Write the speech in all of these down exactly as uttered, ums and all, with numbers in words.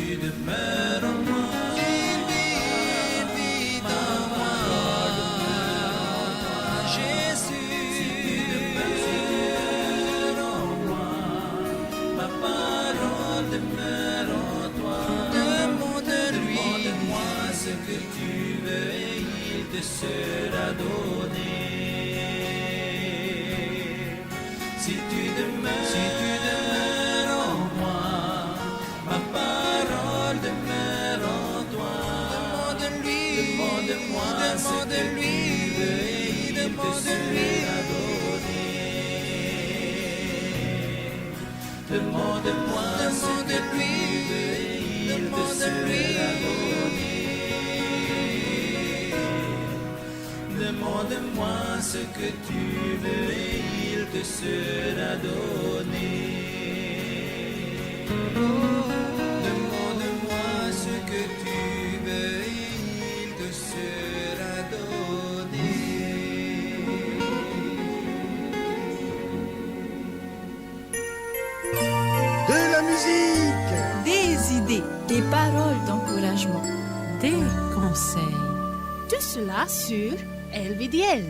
Tu demeures en moi. Il vit, il vit en moi. Jésus. Si tu demeures en moi, ma parole demeure en toi. Demande-lui. Demande-moi ce que tu veux et il te sera donné. Si tu demeures, si tu demeures en moi, ma parole demeure en toi. Demande-lui, demande-moi ce que tu veux et il te sera donné. Demande-moi ce que tu veux et il te sera donné. Demande-moi ce que tu veux et il te sera donné. Demande-moi ce que tu veux et il te sera donné. De la musique. Des idées, des paroles d'encouragement, des conseils. Tout cela sur L V D L.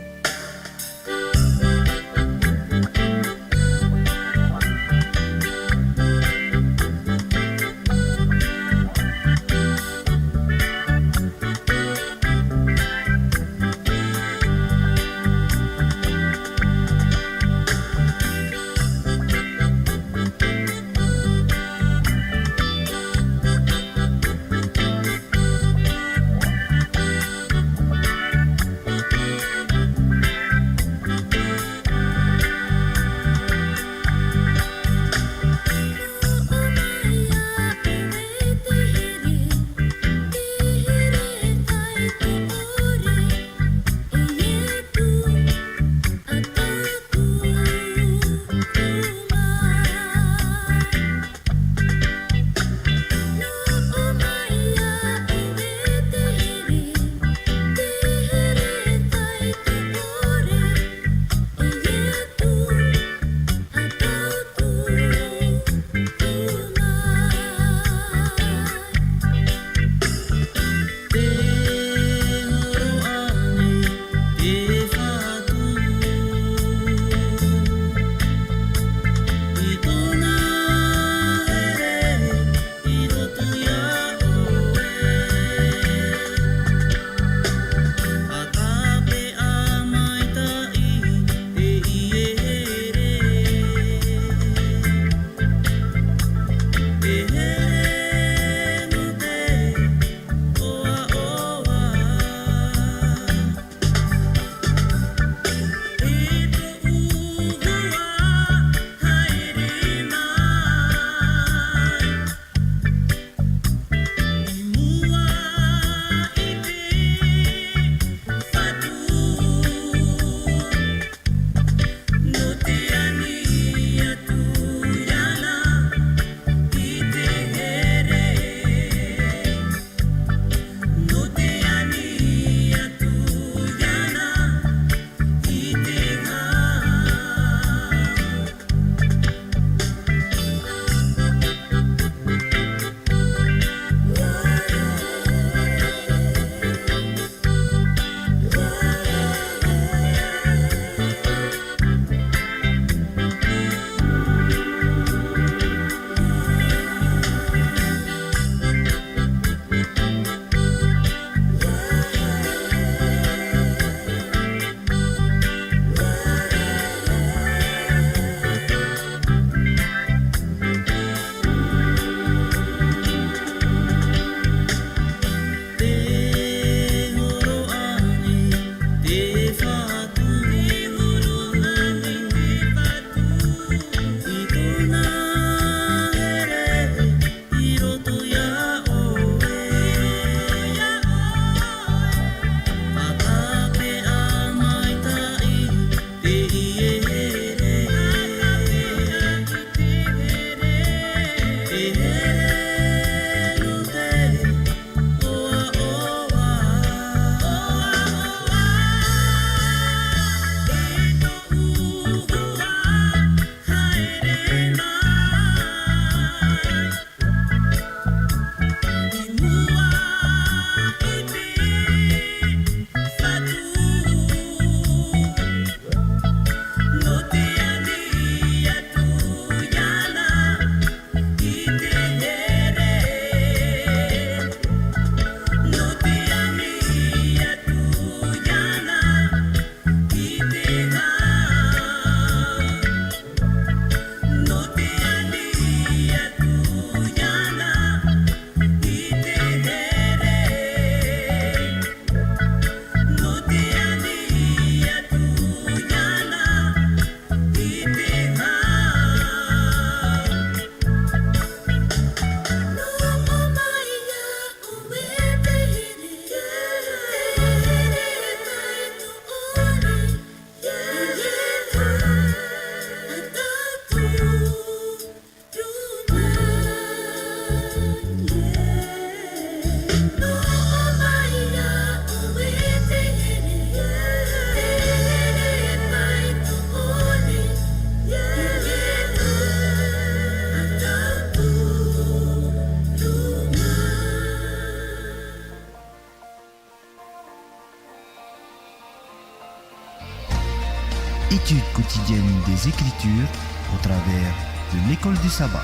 Étude quotidienne des Écritures au travers de l'école du sabbat.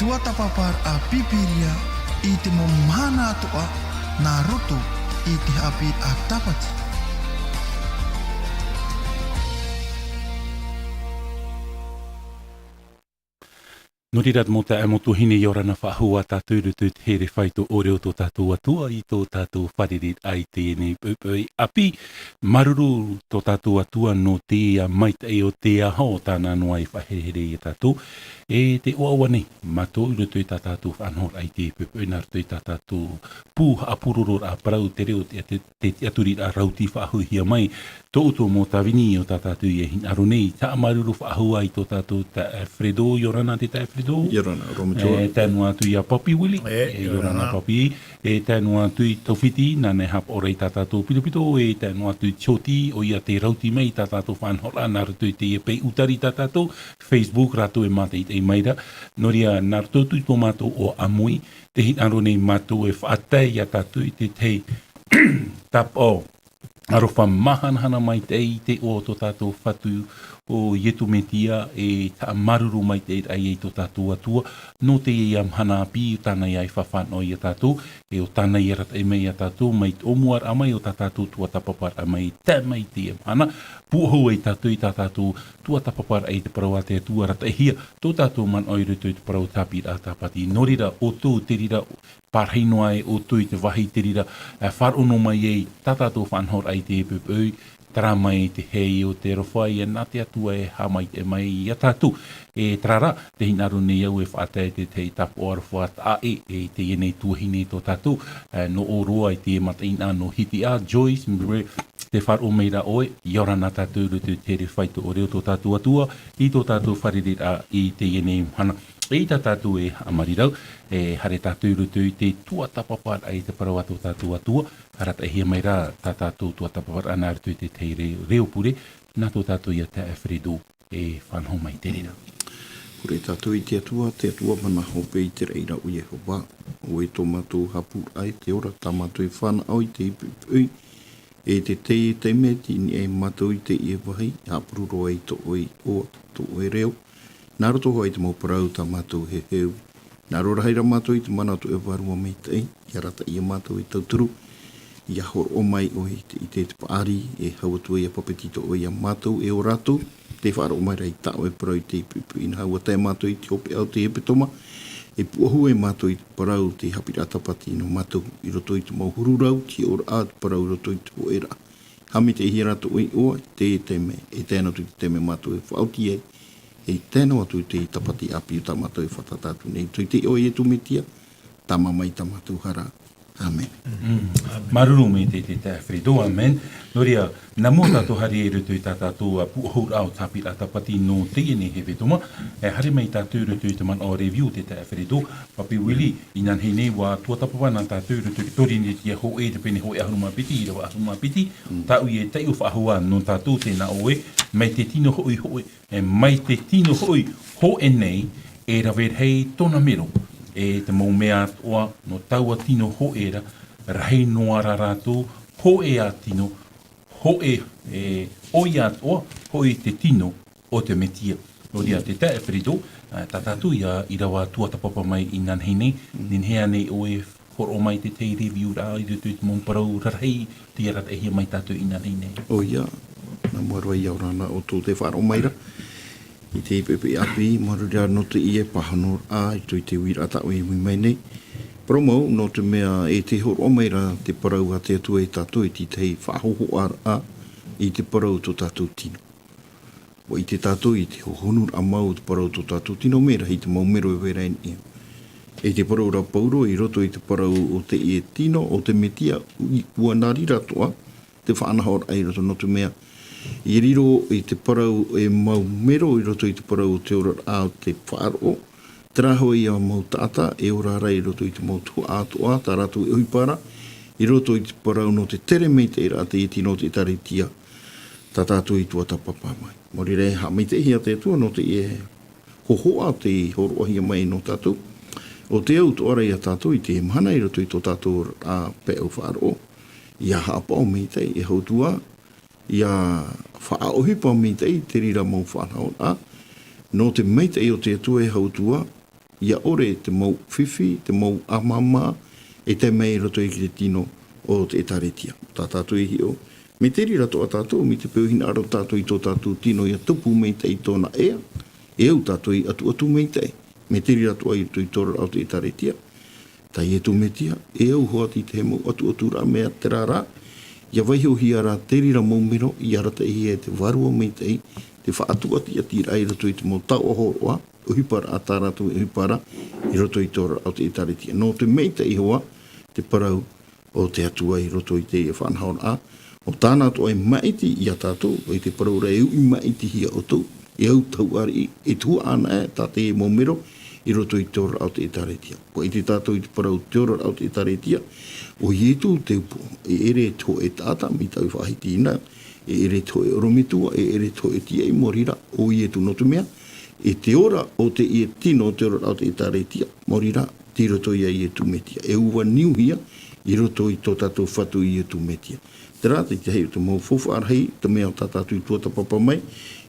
Tuatāpaparaʻa Pīpīria i te mau mahana atoʻa nā roto i te haʻapiʻiraʻa tāpati. Nō reira, mau taeaʻe, mau tuahine, ʻia ora na faʻahou ā tātou i roto i te here faito ʻore o tō tātou Atua, i tō tātou fārereiraʻa i teie nei poʻipoʻi ʻāpī. Māuruuru tō tātou Atua nō te maitaʻi o te aho, tāna noa e faʻaherehere ia tātou. E te ʻoaʻoa nei, mātou i roto i tā tātou faʻanahoraʻa i teie poʻipoʻi, nā roto i tā tātou pū haʻapurororaʻa parau te reo, te, te, te tiʻaturiraʻa rauti faʻahouhia mai, tō ʻoutou mau tāvini o tā tātou e hinaʻaro nei. Haʻamāuruuru faʻahou ā i tō tātou taeaʻe Fredo, ʻia ora na te taeaʻe Fredo. ʻIa ora na, ʻorometua. E tae noa atu ia Papi Willie. E, e, ʻia ora na, ʻia ora na. Papi. E tae noa atu i Tofiti, nāna e haʻapaʻo i tā tātou pitopito, e tae noa atu i Tioti, ʻoia tē rauti mai i tā tātou faʻanahoraʻa, nā roto i teie pē ʻūtari tā tātou, Facebook, rātou e mātaʻitaʻi mai ra. Nō reira, nā roto atu i tō mātou ʻoaʻoa ʻāmui, tē hinaʻaro nei mātou e faʻatae ia tātou i te tahi tāpaʻo aroha mahanahana maitaʻi i te iʻoa o tō tātou Fatu ʻo Iesu Mesia, e haʻamāuruuru maitaʻi ai i tō tātou Atua, nō teie mahana ʻāpī, ʻo tāna ia e faʻafānaʻo ia tātou, e ʻo tāna ia arataʻi mai ia tātou, mai te ʻōmuaraʻa mai o tā tātou tuatāpaparaʻa mai, tae mai i teie mahana, pūʻohu ai tātou i tā tātou tuatāpaparaʻa i te parau a te Atua, arataʻihia tō tātou manaʻo i roto i te parau o te haʻapiʻiraʻa tāpati. Nō reira, ʻoutou te reira, pārahi noa ai ʻoutou i te vāhi te reira, e faʻaroʻo noa mai ai tā tātou faʻanahoraʻa i teie poʻipoʻi, terā mai te hei o te aroha ia nā te Atua e haʻamaitaʻi mai ia tātou. E terā rā, tē hinaʻaro nei au e faʻatae i te tahi tāpaʻo aroha taʻa ʻē, e teie nei tuahine tō tātou, e, nō ʻōroa i te mataʻeinaʻa nō Hitiʻa, Joyce Murray, tē faʻaroʻo mai ra ʻoe, ʻia ora na tātou i roto i te here faito ʻore o tō tātou Atua, i tō tātou fārereiraʻa i teie nei mahana. E i tā tātou e haʻamaitaʻi, e haere tātou i roto i te tuatāpaparaʻa i te parau a tō tātou Atua, arataʻihia mai rā tā tātou tuatāpaparaʻa nā roto i te tahi re-, reo pure, nā tō tātou ia taeaʻe Fredo e faʻanaho mai te reira. Pure tātou i te Atua, te Atua mana hope i te raʻi ra ʻo Iehova, ʻo ʻoe tō mātou haʻapūraʻa i te ora, tā mātou e fānaʻo i teie poʻipoʻi, e te tahi taime tei niʻa ai mātou i teie vāhi, haʻapuroroa i tō ʻoe iʻoa, tō ʻoe reo, nā roto hoʻi i te mau parau tā mātou e heheu. Nā roto rahi ra mātou i te mana o tō ʻoe Vārua Maitaʻi, ʻia arataʻi ia mātou e tauturu, ʻia hōroʻa mai ʻoe i te, i te, te paʻari, e hau atu ia papetito ʻoe ia mātou, e ʻo rātou, tē faʻaroʻo mai ra i tā ʻoe parau i teie poʻipoʻi, inaha ʻua tae mātou i te hopeʻa o te hepetoma, e pūʻohu ai mātou i te parau o te haʻapiʻiraʻa tāpati nō mātou, i roto i te mau huru rau, te hiʻoraʻa, te parau i roto i te hōʻēraʻa. Haʻamaitaʻihia rā tō ʻoe iʻoa, i teie taime, e tae noa atu i te taime mātou e faʻaoti ai, e tae noa atu i te tāpati ʻāpī tā mātou e fātata atu nei. I te iʻoa o Iesu Mesia, tāmā mai tā mātou hara. ʻĀmene. Mm. Māuruuru maitaʻi te, te taeaʻe Fredo, ʻāmene. Nō reira, nā mua tātou haere i roto i tā tātou, ā, pūʻohuraʻa o te haʻapiʻiraʻa tāpati nō teie nei hepetoma, e haere mai tātou i roto i te manaʻo review te taeaʻe Fredo, Papi Willie, inanahi nei ʻua tuatāpapa na tātou i roto i te Pōrīnetia hōʻē, te pene hōʻē ʻahuru mā piti, ʻīrava ʻahuru mā piti, mm, tāʻu ia e taiʻo faʻahou ā nō tātou tēnā ʻoe, mai te tino hōʻihōʻi, e mai te tino hōʻi, hōʻē nei, e rave rahi tōna mero, e te mau mea atoʻa, nō taua tino hōʻē ra, rahi noa rā rātou, hōʻē ā tino, hōʻē, e, ʻoia atoʻa, hoʻi te tino o te Mesia. Nō reira, te taeaʻe Fredo, ā, tā tātou ia ʻīrava tuatāpapa mai inanahi nei, mm, nehenehe ānei ʻoe hōroʻa mai te tahi review ra, i roto i te mau parau rarahi, tei arataʻihia mai tātou inanahi nei. ʻOia, nā mua roa ïa ʻia ora na ʻoutou tē faʻaroʻo mai ra. I teie poʻipoʻi ʻāpī, māuruuru nō teie pāhonoraʻa, i roto i te uiraʻa tā ʻoe e ui mai nei. Parau mau, nō te mea e tē hōroʻa mai ra te parau a te Atua ia tātou i te tahi faʻahōhoʻaraʻa i te parau tō tātou tino. ʻUa ʻite tātou i te hohonuraʻa mau o te parau tō tātou tino mea rahi te mau mero e vai ra i niʻa. E te parau ra Pauro i roto i te parau o teie tino, o te Mesia, ui, ʻua nā reira atoʻa te faʻanahoraʻa i roto nō te mea. I riro i te parau e mau mero i roto i te parau o te oraraʻa o te faʻaroʻo, terā hoʻi ïa mau taʻata e ora ra i roto i te mau tuhaʻa atoʻa, tā rātou e ʻohipa ra, i roto i te parau nō te tere maitaʻiraʻa teie tino o te ʻĒkālesia, tā tātou i tuatāpapa mai. Maori rā e haʻamaitaʻihia te Atua nō teie hōhoʻa tei hōroʻahia mai nō tātou. ʻO tē au atoʻa ra ia tātou i te mahana i roto i tō tātou oraraʻa pae faʻaroʻo. ʻIa haʻapaʻo maitaʻi e Atua, ʻia faʻaʻohipa maitaʻi te reira mau faʻanahoraʻa, nō te maitaʻi o te Atua e Atua, ʻia ʻore te mau fifi, te mau ʻāmāmā, e tae mai i roto i te tino o te ʻĒtārētia. Tā tātou e hiʻo, mai te reira atoʻa tātou, mai te peu hinaʻaro tātou i tō tātou tino ʻia tupu maitaʻi i tōna ea, e au tātou i ʻatuʻatu maitaʻi, mai te reira atoʻa i roto i te oraraʻa o te ʻĒtārētia. Tā Ietu Metia, e au hoʻi i te mau ʻatuʻaturaʻa mea terā rā, ʻia vaihohia rā te reira mau mero, ʻia arataʻihia e te Vārua Maitaʻi, te faʻatuʻatiʻatiraʻa i roto i te mau taoʻa hōroʻa, ʻohiparaʻa tā rātou e ʻohiparaʻa, i roto i te oraraʻa o te ʻĒtārētia. Nō te maitaʻi hoʻi, te parau o te Atua i roto i teie faʻanahoraʻa, ʻo tāna atoʻa e maʻiti ia tātou, ʻo i te parau ra e uʻi maʻitihia ʻoutou, e au tauariʻi, e tuhaʻa anaʻe, tā teie mau mero, i roto i te oraraʻa o te ʻĒtārētia. ʻUa ʻite tātou i te parau te oraraʻa o te ʻĒtārētia, ʻo Ietu te upoʻo, e ʻere te hōʻē taʻata, mai tāʻu i faʻahiti nei, e ʻere te hōʻē ʻorometua, e ʻere te hōʻē tīaʻi, maori rā, ʻo Ietu nō te mea, e te ora o teie tino o te oraraʻa o te ʻĒtārētia, maori rā, tei roto ia Ietu Metia. E ua niuhia i roto i tō tātou Fatu Ietu Metia. Terā, te tahi o te mau faufaʻa rahi, te mea tā tātou i tuatāpapa mai,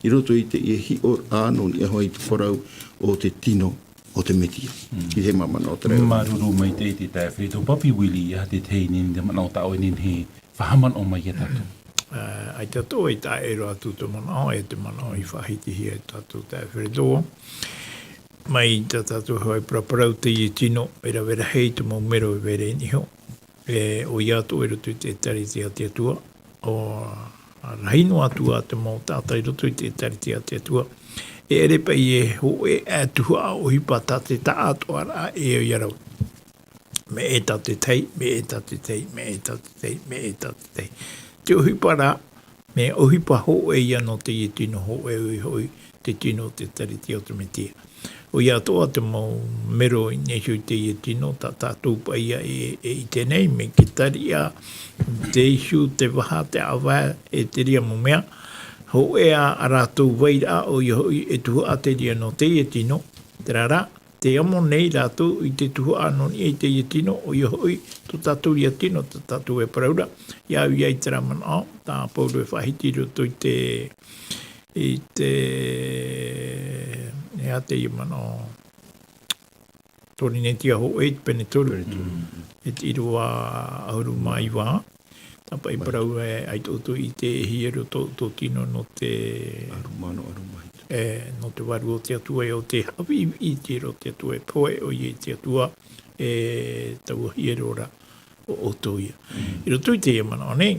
i roto i teie hiʻoraʻa nō niʻa hoʻi i te parau o te tino o te Metia. Mm. I te mau manaʻo terā. Māuruuru maitaʻi te taeaʻe Frederick Papi Willie, ʻia te tahi nei te manaʻo tā ʻoe nei, faʻamanaʻo mai ia tātou. Ā, ʻaita atoʻa i taʻa ʻē roa atu te manaʻo, e te manaʻo i faʻahitihia e tātou taeaʻe Frederick. Mai tā tātou hoʻi paraparau teie tino, e rave rahi te mau mero e vai ra i niʻa iho. E, ʻoia atoʻa i roto i te ʻĒtārētia a te Atua, ʻo, rahi noa atu ā te mau taʻata i roto i te ʻĒtārētia a te Atua. E ʻere paʻi e hōʻē ʻē tuhaʻa ʻohipa tā te taʻatoʻaraʻa e ʻo ia rāua. Mea ʻē tā te tahi, mea ʻē tā te tahi, mea ʻē tā te tahi, mea ʻē tā te tahi. Te ʻohipa rā, mea ʻohipa hōʻē ia nō teie tino hōʻē ʻoia hoʻi, te tino o te ʻĒtārētia o te Metia. ʻOia atoʻa te mau mero i niʻa iho i teie tino, tā tātou paʻi ia e, e ʻite nei, mai te tariʻa, te ihu, te vaha, te ʻāvae, e te reira mau mea. Hōʻē ā rātou vairaʻa, ʻoia hoʻi e tuhaʻa te reira nō teie tino, terā rā, tē amo nei rātou i te tuhaʻa nō niʻa i teie tino, ʻoia hoʻi, tō tātou ia tino, tā tātou e parau ra, ʻia au ia i terā manaʻo, tā Pauro e faʻahiti i roto i te, i te, e aha teie manaʻo, Korinetia hōʻē, pene toru. Pene toru. Mm. E te ʻīrava ʻahuru mā iva. Tāpaʻi parau ē, ʻaita ʻoutou i ʻite e hia roa tō, tō tino nō te ʻahuru mā ono, ʻahuru mā hitu. E, nō te Vārua o te Atua, e ʻo tē haʻapiʻipiʻi i te hiero o te Atua, e pohe ʻoia i te Atua, e taua hiero ra ʻo ʻoutou ia. Mm. I roto i teie manaʻo nei,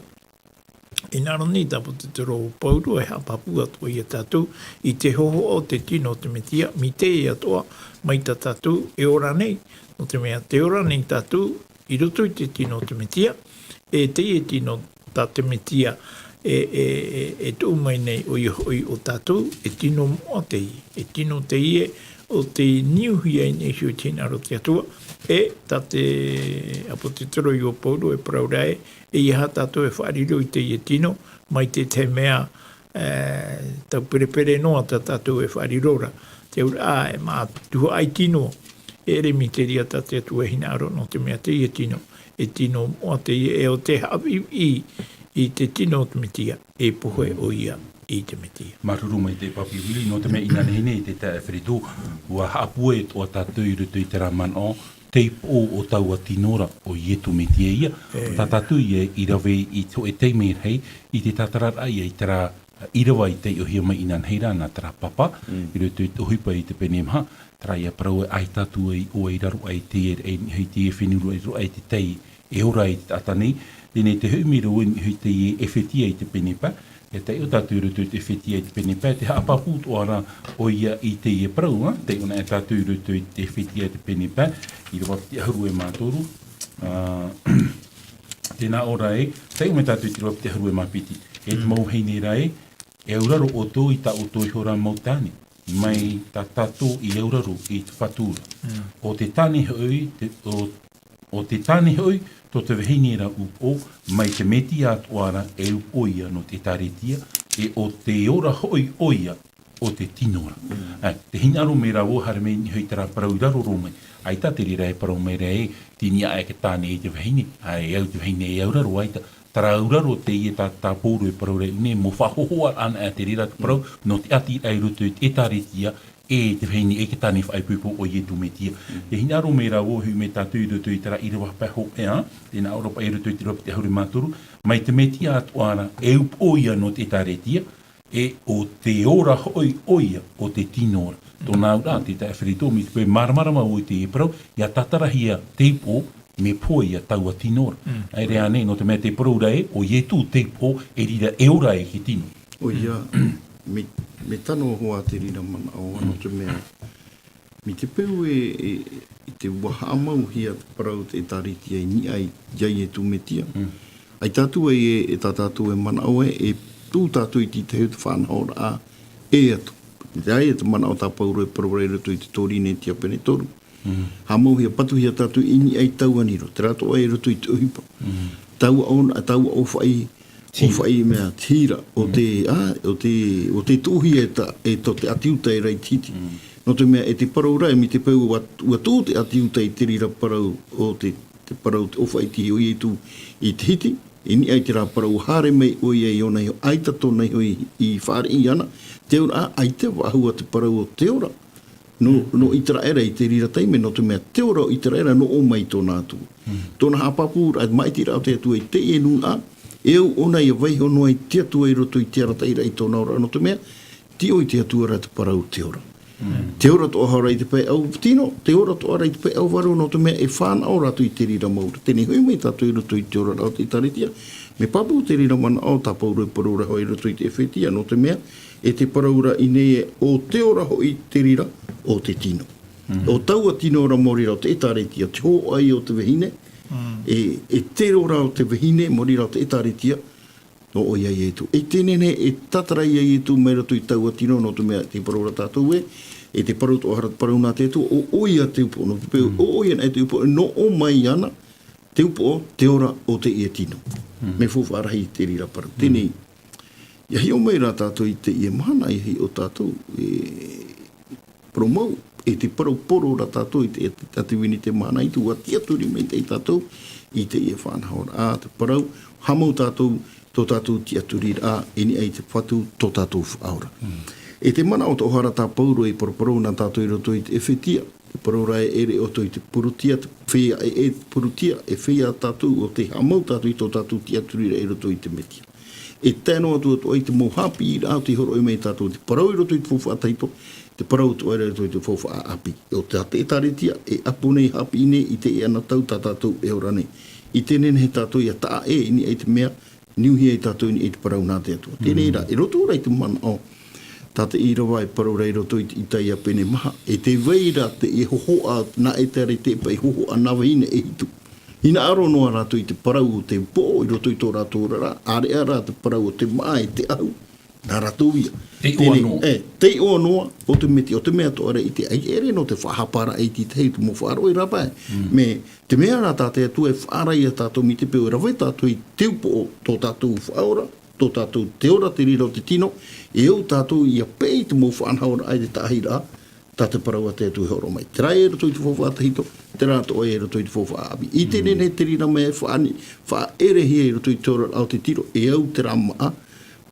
hinaʻaro nei tā ʻāpōsetolo Pauro e haʻapāpū atoʻa ia tātou i te hōhoʻa o te tino o te Mesia, mai teie atoʻa, mai tā tātou e ora nei, nō te mea tē ora nei tātou i roto i te tino o te Mesia, e teie tino tā te Mesia e, e, e, e tuʻu mai nei ʻoia hoʻi ʻo tātou, e tino moʻa teie, e tino teie ʻo tē niuhia i niʻa iho i te hinaʻaro o te Atua, e tā te ʻāpōsetolo iō Pauro e parau ra ē, ʻeiaha tātou e faʻariro i teie tino, mai te tahi mea, e, tauperepere noa tā tātou e faʻariro ra. Te auraʻa, e mā tuhaʻa iti noa, e ʻere mai te reira tā te Atua e hinaʻaro nō te mea teie tino, e tino moʻa teie, e ʻo tē haʻapiʻipiʻi i te tino o te Mesia, e pohe ʻoia i te Mesia. Māuruuru maitaʻi Papi Willie, nō te mea inanahi nei te taeaʻe Frederick, ʻua haʻapūai atoʻa tātou i roto i terā manaʻo, tei poʻo ʻo taua tino ra, ʻo Ietu Mesia ia. E. Tā tātou ia i rave i te hōʻē taime rahi, i te tātararaʻa ia i terā ʻīrava i taiʻohia mai inanahi ra nā terā papa, mm, i roto i te ʻohipa i te pene maha, terā ia parau ē, ʻaita atu ē ʻoe i raro aʻe i teie, i, i teie fenua, i raro aʻe i te tahi e ora ai te taʻata nei, teie nei te hoʻi mai ra vau i niʻa iho i teie Efetia i te pene pae, e taiʻo tātou i roto i te Efetia i te pene pae, tē haʻapāpū atoʻa ra ʻoia i teie parau, ā, taiʻo anaʻe tātou i roto i te Efetia i te pene pae, ʻīrava piti ʻahuru e mā toru, ā, tē nā ʻō ra ē, taiʻo mai tātou i te ʻīrava piti ʻahuru e mā piti, e te, mm, mau vahine ra ē, e auraro ʻoutou i tā ʻoutou iho ra mau tāne, mai tā tātou i auraro i te Fatu ra. Mm. ʻO te tāne hoʻi, te, ʻo, ʻo te tāne hoʻi, tō te vahine ra upoʻo, mai te Mesia atoʻa ra e upoʻo ia nō te ʻĒtārētia, e ʻo te ora hoʻi ʻoia, ʻo te tino ra. Mm. Ā, tē hinaʻaro mai ra vau, haere mai i niʻa iho i terā parau i raro roa mai. ʻAita te reira e parau mai ra ē, tei niʻa aʻe te tāne i te vahine, ā, e au te vahine e auraro, ʻaita. Tarauraro teie tā, tā Pauro e parau ra nei, mau faʻahōhoʻa anaʻe te reira te parau, nō te ʻati i roto i te ʻĒtārētia, e te vahine e te tāne faʻaipoipo o Ietu Metia. E hinaʻaro mai rā vau, e hui mai tātou i roto i terā ʻīrava pae hōʻē, tē nā ʻō ra paʻi i roto i te ʻīrava piti ʻahuru mā toru, mai te Metia atoʻa ra, e upoʻo ia nō te ʻĒtārētia, e ʻo te ora hoʻi ʻoia, ʻo te tino ra. Tōna auraʻa, te taeaʻe Ferito, mai te peu e māramarama vau i te parau, ʻia tātarahia te upoʻo, mea pohe ia taua tino ra. ʻAere ānei, nō te mea te parau ra ē, ʻo Ietu te upoʻo, e reira e ora ai te tino. ʻOia, mea, mea tano hoʻi te reira manaʻo, nō te mea, mai te peu e, e, i te ʻua haʻamauhia te parau te ʻĒtārētia i niʻa i, ia Ietu Metia. ʻAita atu ai e, e tā tātou e manaʻo ē, e tū tātou i te tahi o te faʻanahoraʻa ē atu. Te ʻaita te manaʻo tā Pauro e parau ra i roto i te Korinetia pene toru. Haʻamauhia, patuhia tātou i niʻa i taua tino, terā atoʻa i roto i te ʻohipa. Taua ʻōna, taua ʻōfaʻi, ʻōfaʻi mea, te hira, ʻo te, ā, ʻo te, ʻo te tuʻuhia e tā, e tō te ʻĀti Iuta i te hiti. Nō te mea e te parau ra, mai te peu ʻua, ʻua tuʻu te ʻĀti Iuta i te reira parau, ʻo te, te parau te ʻōfaʻi te hira o Ietu i te hiti, i niʻa i terā parau ʻua haere mai ʻoia i ʻōna iho, ʻaita tōna iho i, i fāriʻi ana, te auraʻa, ʻaita e faʻahou te parau o te ora. Nō, nō ʻĪteraʻera i te reira taime, nō te mea te ora o ʻĪteraʻera nō ʻō mai tōna Atua. Tōna haʻapāpūraʻa, maʻitiraʻa o te Atua i teie nūnaʻa, e au ʻōna ʻia vaiiho noa i te Atua i roto i te arataʻiraʻa i tōna ora, nō te mea, tīaʻi te Atua ra te parau te ora. Te ora atoʻa ra i te pae ʻau tino, te ora atoʻa ra i te pae ʻau varu, nō te mea e fānaʻo rātou i te reira mau ra. Teie nei hoʻi mai tātou i roto i te oraraʻa o te ʻĒtārētia, mea pāpū te reira manaʻo tā Pauro e parau ra hoʻi i roto i te ʻEfetia, nō te mea, e te parau ra i ʻō nei ē, ʻo te ora hoʻi te reira o te tino. ʻO taua tino ra mau reira o te ʻĒtārētia, te hōhoʻa o te vahine, e, e te ora o te vahine mau reira o te ʻĒtārētia, nō ʻoia Ietu. E teie nei e tātara ia Ietu mai roto i taua tino, nō te mea te parau ra tātou ē, e te parau atoʻa ra te parau nā te Atua, ʻo ʻoia te upoʻo, nō te peu, ʻo ʻoia nei te upoʻo, nō ʻō mai ana, te upoʻo, te ora o teie tino. Mea faufaʻa rahi te reira parau. Teie nei, ʻia hiʻo mai rā tātou i teie mahana, ʻia hiʻo tātou, e, parau mau, e te parau poro ra tātou i te, te, te Ativini te mahana i te ʻua tiʻaturi mai tātou i teie faʻanahoraʻa, te parau, haʻamau tātou, tō tātou tiʻaturiraʻa, i niʻa i te Fatu, tō tātou Faʻaora. E te manaʻo atoʻa ra tā Pauro e paraparau nā tātou i roto i te ʻEfetia, te parau ra e ʻere ʻoutou i te purutia, te feiā ʻē, e te purutia, e feiā tātou ʻo tē haʻamau tātou i tō tātou tiʻaturiraʻa i roto i te Metia. E tae noa atu atoʻa i te mau haʻapiʻiraʻa tei hōroʻa mai tātou, te parau i roto i te faufaʻa tahito, te parau atoʻa ra i roto i te faufaʻa ʻāpī. ʻO te ʻĒtārētia, e ʻapo nei, haʻapiʻi nei i teie ana tau tā tātou e ora nei. I teie nei tātou ʻia taʻa ʻē i niʻa i te mea, niuhia ia tātou i niʻa i te parau nā te Atua. Teie nei rā, i roto rā i te manaʻo, tā te ʻīrava e parau ra i roto i te Itaia pene maha, e tē vai ra teie hōhoʻa nā ʻĒtare i te paʻi hōhoʻa nā vahine e hitu. Hinaʻaro noa rātou i te parau o te upoʻo i roto i tō rātou oraraʻa, ʻāreʻa rā te parau o te māʻa e te ʻahu, nā rātou ia. Tei ʻō Teie nei, noa. E, tei ʻō noa, ʻo te Metia, ʻo te mea atoʻa ra i te ʻai ʻere nō te faʻahaparaʻa i te tahi o te mau faʻaroʻo e rave. Mea, te mea rā tā te Atua e faʻaara ia tātou mai te peu e rave tātou i te upoʻo tō tātou Faʻaora, tō tātou te ora te reira o te tino, e au tātou ʻia peʻe i te mau faʻanahoraʻa e te taʻahiraʻa, tā te parau a te Atua e hōroʻa mai. Terā e roto i te faufaʻa tahito, terā atoʻa e roto i te faufaʻa ʻāpī. I teie nei te reira mea e faʻani-, faʻaʻerehia i roto i te oraraʻa o te tino, e au terā māʻa,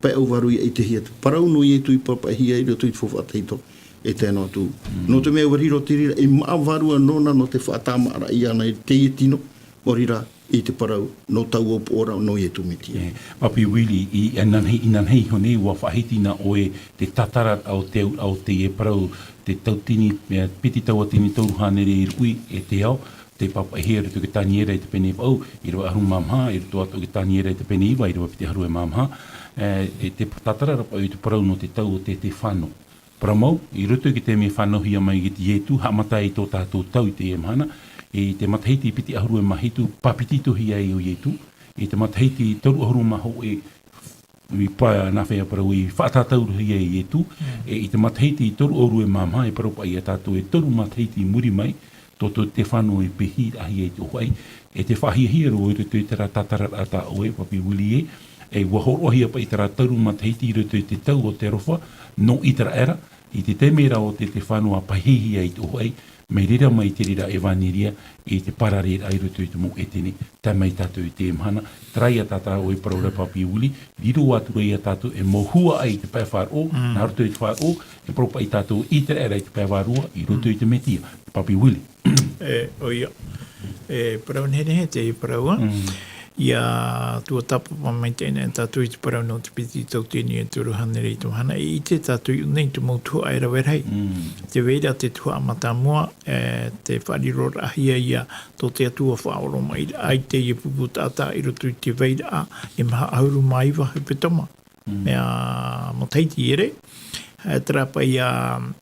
pae ʻau varu ʻia ʻitehia te parau nō Ietu i pāpaʻihia i roto i te faufaʻa tahito, e tae noa atu. Nō te mea ʻua riro te reira, e māʻa vārua nōna nō te faʻatāmāʻaraʻa iāna i teie tino, mau reira, i te parau nō taua upoʻo ra nō Ietu Metia. E, Papi Willie, i, inanahi, inanahi iho nei, ʻua faʻahiti nā ʻoe te tātara o te, o teie parau, te tauatini, e, piti tauatini toru hānere e rui, e te ao, tei pāpaʻihia i roto i te Taniera i te pene vaʻu, ʻīrava ʻahuru mā maha, i roto atoʻa i te Taniera i te pene iva, ʻīrava piti ʻahuru e mā maha, e, e te tātara ra paʻi i te parau nō te tau o te, te fano. Parau mau, i roto i te mea fānauhia mai e Ietu, haʻamata i tō tātou tau i teie mahana, i te matahiti piti ʻahuru e mā hitu, pāpetitohia ai ʻo Ietu, i te matahiti toru ʻahuru mā hōʻē, i pā-, nā fea parau, i faʻatātauhia e Ietu, e i te matahiti toru ʻahuru e mā maha, e parau paʻi ia tātou e toru matahiti i muri mai, tō, tō te fano e pehiraʻahia i te ʻōfaʻi, e te faʻahiahia roa i roto i terā tātararaʻa tā ʻoe, Papi Willie ē, E ua hōroʻahia paʻi terā taurū matahiti i roto i te tau o te aroha, nō ʻĪteraʻera, i te taime ra o te, te fenua pāhihia i te ʻōfaʻi, mai reira mai te reira ʻevaneria, i te parareraʻa i roto i te mau ʻētene, tae mai tātou i teie mahana, terā ia tā tātou e parau ra Papi Willie, riro atu ra ia tātou e mau huaʻai i te pae faʻaroʻo, nā roto i te faʻaroʻo, e parau paʻi tātou ʻĪteraʻera i te pae vārua, i roto i te Mesia, Papi Willie. E, ʻoia. E, parau nehenehe te parau, ā. Ia tuatāpapa maitaʻi na tātou i te parau nō te piti tauatini e toru hānere i te mahana, e ʻite tātou i ʻō nei te mau tuhaʻa e rave rahi. Te vai ra te tuhaʻa mātāmua, e, te faʻariroraʻahia ia tō te Atua faʻaoromaʻiraʻa i teie pupu taʻata i roto i te vairaʻa e maha ʻahuru mā iva hepetoma. Mea matahiti ere, e, terā paʻi ia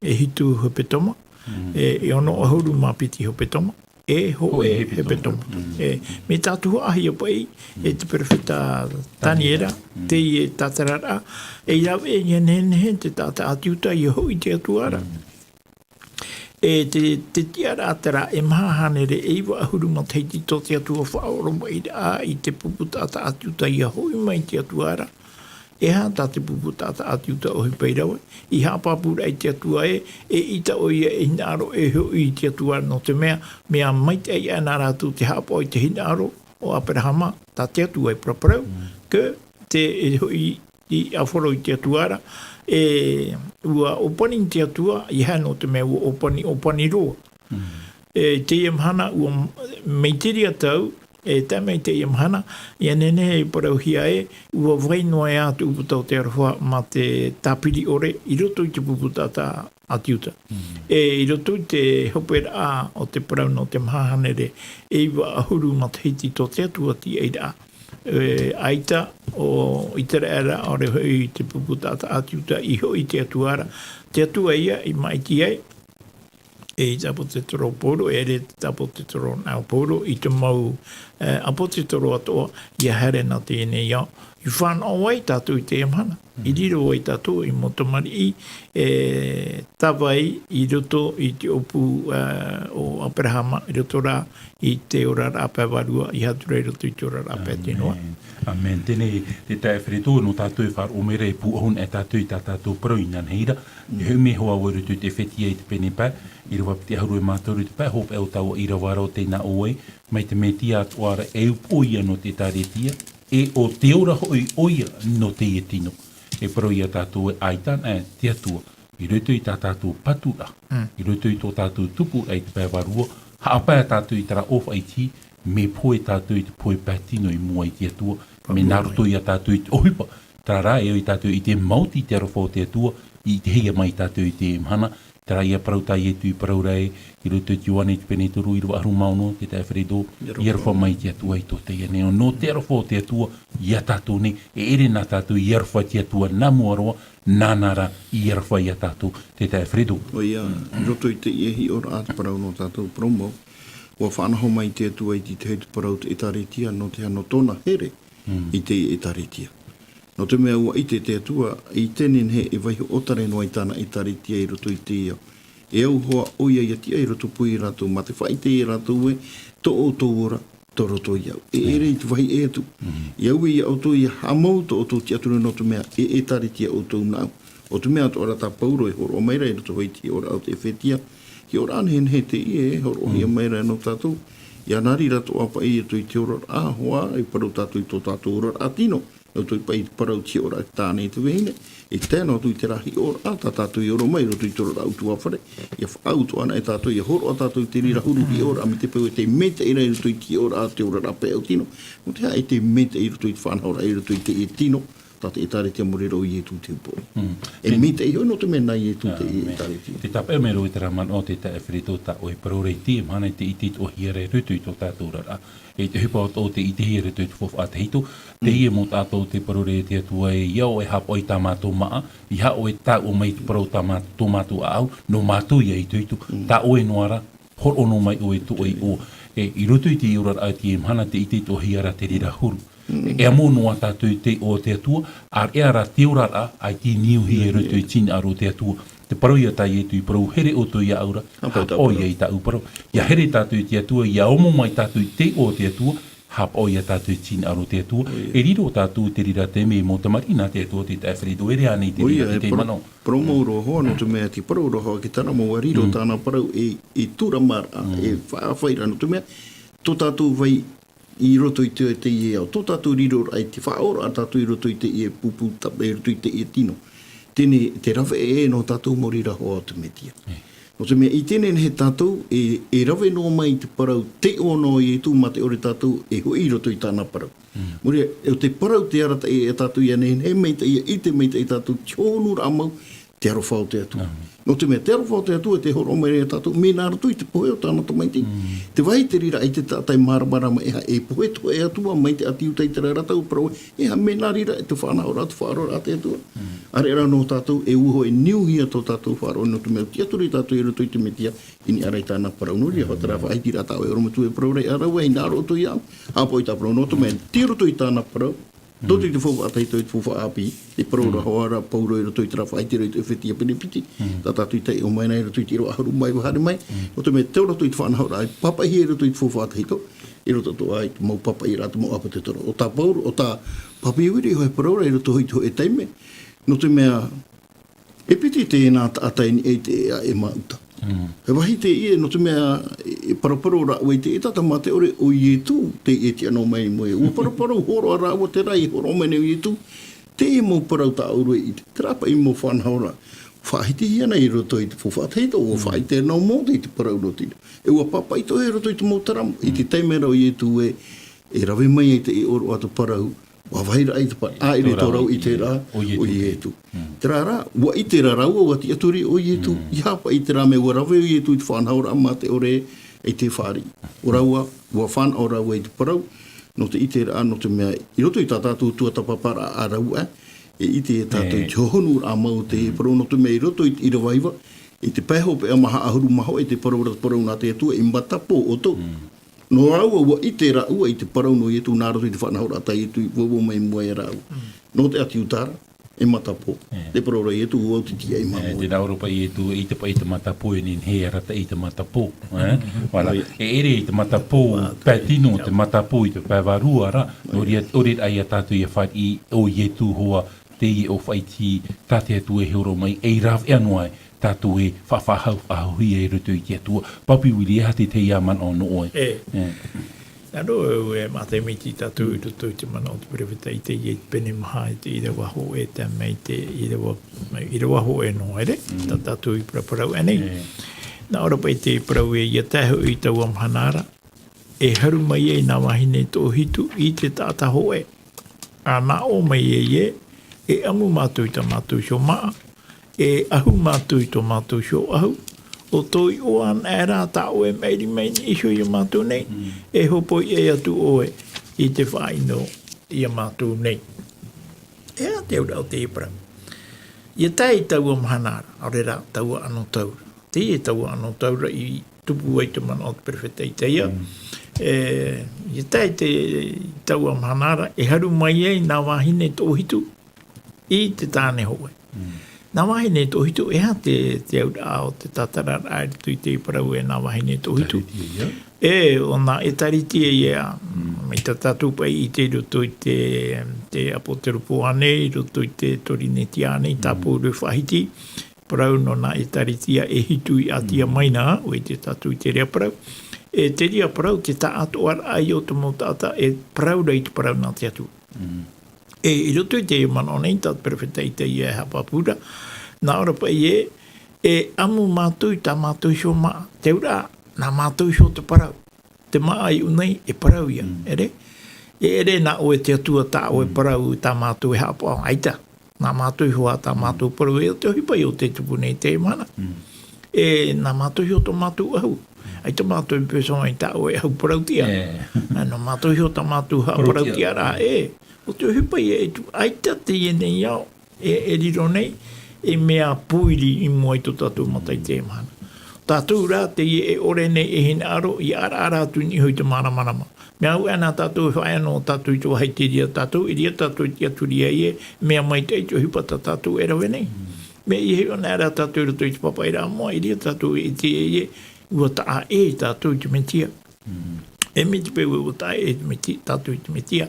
e hitu hepetoma, e, e ono ʻahuru mā piti hepetoma, e hōʻē hepetoma. E, mai tā tuhaʻahia paʻi, e te perofeta Taniera, teie tātararaʻa, e rave ia nehenehe te taʻata ʻāti Iuta ia hoʻi i te Atua ra. E te, te tiʻaraʻa terā e maha hānere e iva ʻahuru matahiti tō te Atua faʻaoromaʻiraʻa i te pupu taʻata ʻāti Iuta ia hoʻi mai i te Atua ra. E aha tā te pupu taʻata ʻāti Iuta ʻohipa i rave, i haʻapāpūraʻa i te Atua ē, eʻita ʻoia e hinaʻaro e hoʻi i te Atua ra nō te mea, mea maitaʻi aʻe nā rātou te haʻapaʻo i te hinaʻaro o Aperahama, tā te Atua i paraparau, ke te e hoʻi i ʻāfaro i te Atua ra, e ua ʻōpani te Atua, ia haere nō te mea ua ʻōpani, ʻōpani roa. E teie mahana ua m-, mai te reira tau, e tae mai teie mahana, ia nehenehe e parauhia ē, ua vai noa atu te pupu tau te aroha mā te tāpiri ʻore i roto i te pupu taʻata ʻāti Iuta. E i roto i te hoperaʻa o te parau nō te maha hānere e iva ʻahuru matahiti tō te Atua tiʻairaʻa. E, ʻaita ʻo ʻĪteraʻera, ʻaore hoʻi te pupu taʻata ʻāti Iuta i hoʻi i te Atua ra. Te Atua ia i maʻiti ai, e i te ʻāpōsetolo Paulo, e ʻere te ʻāpōsetolo nā Paulo, i te mau, e, ʻāpōsetolo atoʻa, ia haere nā teie nei ao. I fānaʻo ai tātou i teie mahana. I riro ai tātou i mau tamariʻi, e, tāvai i roto i te ʻōpū, e, o Aperahama, i roto rā i te oraraʻa pae vārua, i haere atu ra i roto i te oraraʻa pae tino. ʻĀmene. ʻĀmene. Teie, te taeaʻe Fereto, nō tātou e faʻaroʻo mai ra e pūʻohu anaʻe tātou i tā tātou parau inānahi ra. E hoʻi mai hoʻi vau i roto i te Efetia i te pene pae, ʻīrava piti ʻahuru e mā toru i te pae, hopeʻa ʻo taua ʻīrava ra ʻo tē nā ʻō ai, mai te Mesia atoʻa ra e upoʻo ia nō te ʻĒtārētia, e ʻo te ora hoʻi ʻoia nō teie tino. E parau ia tātou ē ʻaita anaʻe te Atua, i roto i tā tātou paturaʻa, i roto i tō tātou tupuraʻa i te pae vārua, haʻapae tātou i terā ʻōfaʻi iti, mea pohe tātou i te pohe pae tino i mua i te Atua, mea nā roto ia tātou i te ʻohipa, terā rā e ʻo ia tātou i ʻite maoti i te aroha o te Atua, i ʻitehia mai tātou i teie mahana, terā ia parau tā Ietu i parau ra ē, i roto i te Ioane i te pene toru, ʻīrava ʻahuru mā ono, te taeaʻe Fereto, i aroha mai te Atua i tō teie nei ao. Nō te aroha o te Atua, ia tātou nei, e ʻere nā tātou i aroha i te Atua nā mua roa, nāna rā i aroha ia tātou, te taeaʻe Fereto. ʻOia, i roto i teie hiʻoraʻa te parau nō tātou parau mau, ua faʻanaho mai te Atua i te tahi te parau te ʻĒtārētia, nō te aha, nō tōna here i te ʻĒtārētia. Nō te mea ua ʻite te Atua, i teie nei e vaiiho ʻōtare noa i tāna ʻĒtārētia i roto i te ao. E au hoʻi ʻoia ia tiʻa i roto pū ia rātou, mā te faʻaʻite ia rātou ē, tō ʻoutou ora, tō roto iāʻu. E ʻere i te vāhi ʻē atu. I au ia ʻoutou ia haʻamau tō ʻoutou tiʻaturi nō te mea, e ʻĒtārētia ʻoutou nāʻu. ʻO te mea atoʻa rā tā Paulo e hōroʻa mai ra i roto hoʻi i te hiʻoraʻa o te Efetia. Hiʻoraʻa nehenehe teie e hōroʻahia mai ra nō tātou. Ia nā reira atoʻa paʻi i roto i te oraraʻa, hoʻi, e parau tātou i tō tātou oraraʻa tino. Nō te paʻi te parau te hiʻoraʻa tāne i te vahine. E tae noa atu i terā hiʻoraʻa, tā tātou i oro mai, i roto i te oraraʻa ʻutuāfare. Ia faʻaau atoʻa anaʻe tātou, ia hōroʻa tātou i te reira huru hiʻoraʻa, mai te peu e te maitaʻi ra i roto i te hiʻoraʻa, te oraraʻa pae au tino. Nō te aha e te maitaʻi i roto i te faʻanahoraʻa, i roto i te tino, tā te ʻĒtārētia mō reira ʻo Ietu te upoʻo. E maitaʻi hoʻi nō te mea nā Ietu te ʻĒtārētia. Te tāpeʻa mai roa i terā manaʻo te taeaʻe Fereto, tā ʻoe parau ra i teie mahana i te ʻite atoʻahia ra i roto i tō tātou oraraʻa. E te ʻohipa atoʻa o te ʻitehia i roto i te faufaʻa tahito, teie mau taʻata o te parau ra e te Atua ē, ia ʻoe e haʻapaʻo i tā mātou māʻa, ia ʻoe e taʻu mai te parau tā mā-, tō mātou ʻāʻau, nō mātou ia itoito, tā ʻoe noa rā, hōroʻa noa mai ʻoe tō ʻoe iʻoa. E, i roto i te oraraʻa i teie mahana te ʻite atoʻahia ra te reira huru. E amo noa tātou i te iʻoa o te Atua, ʻāreʻa rā te oraraʻa, ʻaita i niuhia i roto i te hinaʻaro o te Atua. Te parau ia tā Ietu i parau, here ʻoutou iāʻu ra, haʻapaʻo ia i tāʻu parau. Ia here tātou i te Atua, ia amo mai tātou i te iʻoa o te Atua, Hāpaʻo ia tātou i te hinaʻaro o te Atua. E riro tātou te reira te mea mau tamariʻi nā te Atua te taʻa fare tō ere ānei te reira te tei manaʻo. Parau mau roa hoa, nō te mea te parau roa hoa ki tāna mau a riro tāna parau e, e tūrama ra, e faʻaʻāfaʻi ra, nō te mea tō tātou vai i roto i te, te ie ao, tō tātou riro ra i te faʻaora a tātou i roto i te ie pūpū tapa, i roto i te ie tino. Tēnei te rave e nō tātou mau reira hoa o te Metia. Nō te mea i tēnei nei tātou e, e rave noa mai te parau te ono o Ietu mā te ore tātou e hoʻi i roto i tāna parau. Muri, e o te parau te arataʻi e tātou ia nei, e maitaʻi ia ʻite maitaʻi tātou te hōhonu raʻa mau, te aroha o te Atua. Nō te mea, te aroha o te Atua, te hōroʻa mai nei tātou, mea nā roto i te pohe o tāna tamaiti. Te vāhi te reira i te taʻata e māramarama e ha, e pohe atu e Atua, mai te ʻāti Iuta i te reira tau parau, e ha mea nā reira, e te faʻanahoraʻa, te faʻaroraʻa a te Atua. ʻĀreʻa rā nō tātou, e uho e niuhia tō tātou faʻaroʻo, nō te mea, tiʻaturi tātou i roto i te Metia, i niʻa ra i tāna parau nō reira, hoʻi terā faʻahitiraʻa tā ʻoe ʻorometua e parau ra, ʻāreʻa rā, e hinaʻaro atoʻa ia au, hāpaʻo i tā parau nō te mea, tei roto i tāna parau, tō te faufaʻa tahito i te faufaʻa ʻāpī, te parau ra hoa ra Pauro i roto i terā faʻahitiraʻa i te ʻEfetia pene piti, tā tātou i taiʻo mai nei i roto i te ʻīrava ʻahuru mā iva haere mai, nō te mea tei roto i te faʻanahoraʻa, e pāpaʻihia i roto i te faufaʻa tahito, i roto atoʻa i te mau pāpaʻiraʻa, te mau ʻāpōtetoro. ʻO tā Pauro, ʻo tā Papiuiri, ʻo e parau ra i roto i te hōʻē taime, nō te mea, e piti tēnā taʻata i niʻa i te ʻēʻa e māʻuta. He vāhi teie, nō te mea, e, e paraparau rāua i te ʻētata mā te ʻore ʻo Ietu, teie e tiʻa noa mai i mua. ʻUa paraparau hōroʻa rāua terā i hōroʻa mai nei ʻo Ietu, teie mau parau tā ʻoe e ʻite. Terā paʻi mau faʻanahoraʻa. Faʻahitihia nei i roto i te faufaʻa tahito, ʻua faʻaʻite noa Mōte i te parau nō te reira. E ʻua pāpaʻi atoʻa i roto i te mau tarama, i te taime ra ʻo Ietu e, e rave mai ai te ʻōroʻa te parau, ʻUa vāhi rā i te pa-, ʻāʻiri tō rāua i terā, ʻo Ietu. Terā rā, ʻua ʻite rā rāua, ʻua tiʻaturi ʻo Ietu. I hāpaʻi i terā mea, ʻua rave ʻo Ietu i te faʻanahoraʻa mā te ʻore e te fāriʻi. ʻO rāua, ʻua fānaʻo rāua i te parau, nō te ʻiteraʻa, nō te mea, i roto i tā tātou tuatāpaparaʻa a rāua, e ʻite e tātou i te hōhonuraʻa mau o te parau, nō te mea i roto i te ʻīrava iva, i te pae hopeʻa maha ʻahuru mā hōʻē, te parau ra, te parau nā te Atua, e matapō ʻoutou. Nō rāua, ʻua ʻite rāua i te parau nō Ietu nā roto i te faʻanahoraʻa tā Ietu i vauvau mai i mua ia rāua. Nō te ʻāti Iuta ra, e matapō. Te parau ra Ietu, ʻua au te tiʻa i māmā. Tēnā ʻōroʻa paʻi Ietu, e ʻite paʻi i te matapō, e nehenehe e arataʻi i te matapō. Voilà. E ʻere i te matapō, pae tino, te matapō i te pae vārua ra, nō reira, ʻore rā ia tātou ia fāriʻi ʻo Ietu hoʻi, teie ʻo faʻaiti, tā te Atua e hōroʻa mai, ei rāveʻa noa ai, tātou e faʻa-, faʻahou-, faʻahouhia i roto i te Atua. Papiuiri, e aha te tahi ā manaʻo nō ʻoe? E. Nā roto e Mātaio Miti tātou i roto i te manaʻo o te perofeta Itaia i te pene maha i te ʻīrava hōʻē tae mai te ʻīrava, ʻīrava hōʻē noa, ʻere? Tā tātou i paraparau aʻe nei. Nā ʻō ra paʻi te parau ē, ʻia tae hoʻi i taua mahana ra, e haru mai ai nā vāhine toʻohitu i te taʻata hōʻē. ʻA nā ʻō mai ai ē, e ʻamu mātou i tā mātou iho māʻa, e ʻahu mātou i tō mātou iho ʻahu, ʻo tō iʻoa anaʻe rā tā ʻoe e maʻiri mai nei iho ia mātou nei, e hōpoi ʻē atu ʻoe i te faʻaʻino ia mātou nei. E aha te auraʻa o teie parau? ʻIa tae i taua mahana ra, ʻaore rā, taua anotau ra. Teie taua anotau ra i tupu ai te manaʻo o te perofeta Itaia. E, ʻia tae te, taua mahana ra, e haru mai ai nā vāhine toʻohitu i te tāne hōʻē. Nā vāhine toʻohitu, e aha te, te auraʻa o te tātararaʻa i roto i te parau e nā vāhine toʻohitu? Tāritia ia. E, ʻo nā ʻĒtaritia ia, mai tā tātou paʻi i ʻite i roto i te, te ʻApoteropo ānei, i roto i te Torinetia ānei, tā Pauro e faʻahiti, parau nō nā ʻĒtaritia e hitu i ʻātia mai na, ʻua ʻite tātou i te reira parau. E te reira parau, te taʻatoʻaraʻa ia o te mau taʻata e parau ra i te parau nā te Atua. E, i roto i te manaʻo nei, tā te perofeta Itaia e haʻapāpū ra, nā ʻō ra paʻi ē, e ʻamu mātou i tā mātou iho māʻa. Te auraʻa, nā mātou iho te parau. Te māʻa i ʻō nei, e parau ia, ʻere? E ʻere nā ʻoe te Atua tā ʻoe e parau, tā mātou e haʻapaʻo, ʻaita. Nā mātou iho ā tā mātou parau, e ʻo te ʻohipa ïa ʻo tē tupu nei i teie mahana. E nā mātou iho tō mātou ʻahu. ʻAita mātou e pēsō mai tā ʻoe ʻahu parauʻtiʻa. Nā mātou iho tā mātou haʻaparauʻtiʻaraʻa, e. ʻO te ʻohipa ïa e tupu, ʻaita teie nei ao, e, e riro nei, ei mea pōiri i mua i tō tātou mata i teie mahana. Tātou rā, teie e ʻore nei e hinaʻaro, ʻia ʻaraʻara atu i niʻa iho i te māramarama. Mea au ʻana tātou e faʻaea noa tātou i te vāhi i te reira tātou, i reira tātou e tiʻaturi ai e, mea maitaʻi te ʻohipa tā tātou e rave nei. Mea ʻia hiʻo anaʻe rā tātou i roto i te pāpaʻiraʻa moʻa, i reira tātou e ʻite ai e, ʻua taʻa ʻē ia tātou i te Metia. E mai te peu ʻua taʻa ʻē te Meti-, tātou i te Metia.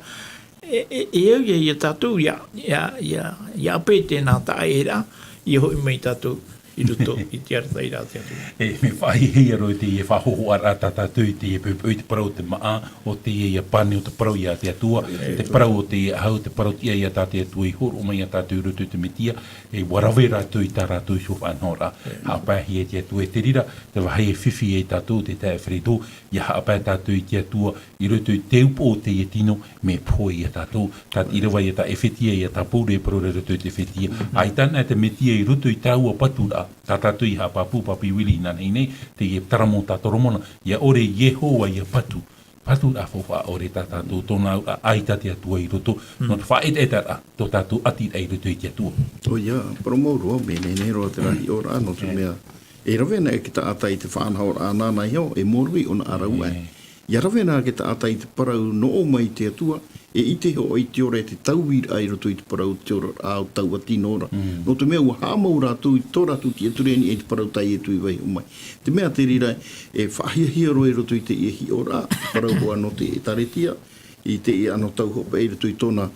E, e, e au ia, ia tātou, ia, ia, ia, ia ʻape tēnā taʻa ʻē ra, ia hoʻi mai tātou i roto i te arataʻiraʻa a te Atua. E, mea faʻahiahia roa teie faʻahōhoʻaraʻa tā tātou i teie poʻipoʻi, te parau o te māʻa, ʻo teie ia pane o te parau ia te Atua, te parau o te ʻahu, te parau tiʻa ia tā te Atua i hōroʻa mai ia tātou i roto i te Metia, e ʻua rave rātou i tā rātou iho faʻanahoraʻa. Haʻapaehia e te Atua, e te reira, te vāhi e fifi ai tātou, te taeaʻe Fredo, ia haʻapae tātou i te Atua, i roto i te upoʻo o teie tino, mea pohe ia tātou, tā te ʻīrava ia tā ʻEfetia, ia tā Pauro e parau ra i roto i te ʻEfetia. ʻAita anaʻe te Metia i roto i taua paturaʻa, tā tātou i haʻapāpū, Papi Willie, inanahi nei, teie teramo tā Toromona, ia ʻore Iehova ia patu. Paturaʻa faufaʻa ʻore tā tātou, tōna auraʻa ʻaita te Atua i roto, nō te faʻaʻetaʻetaraʻa, tō tātou ʻatiraʻa i roto i te Atua. ʻOia, parau mau roa, mea nehenehe roa terā hiʻoraʻa, nō te mea, e rave anaʻe te taʻata i te faʻanahoraʻa nāna iho, e mōrī ʻōna ʻarauraʻa. Ia rave anaʻe te taʻata i te parau nō ʻō mai i te Atua, e ʻite hoʻi i te ora e te tauiraʻa i roto i te parau, te oraraʻa o taua tino ra. Nō te mea ʻua haʻamau rātou i tō rātou tiʻaturi i niʻa i te parau tā Ietu i vaiiho mai. Te mea te reira e faʻahiahia roa i roto i teie hiʻoraʻa, parau roa nō te ʻĒtārētia, i teie anotau hopeʻa i roto i tōna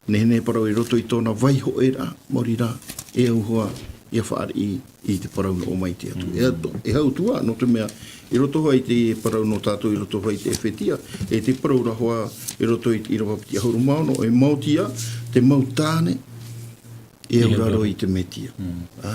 nehenehe parau i roto i tōna vaiihoraʻa, maori rā, e au hoʻi ia fāriʻi i te parau nō ʻō mai i te Atua. E au, e au atu ā, nō te mea, i roto hoʻi i te parau nō tātou, i roto hoʻi i te ʻEfetia, e te parau ra hoʻi i roto i te ʻīrava piti ʻahuru mā ono, e maoti ā te mau tāne, e auraro i te Metia. Ā?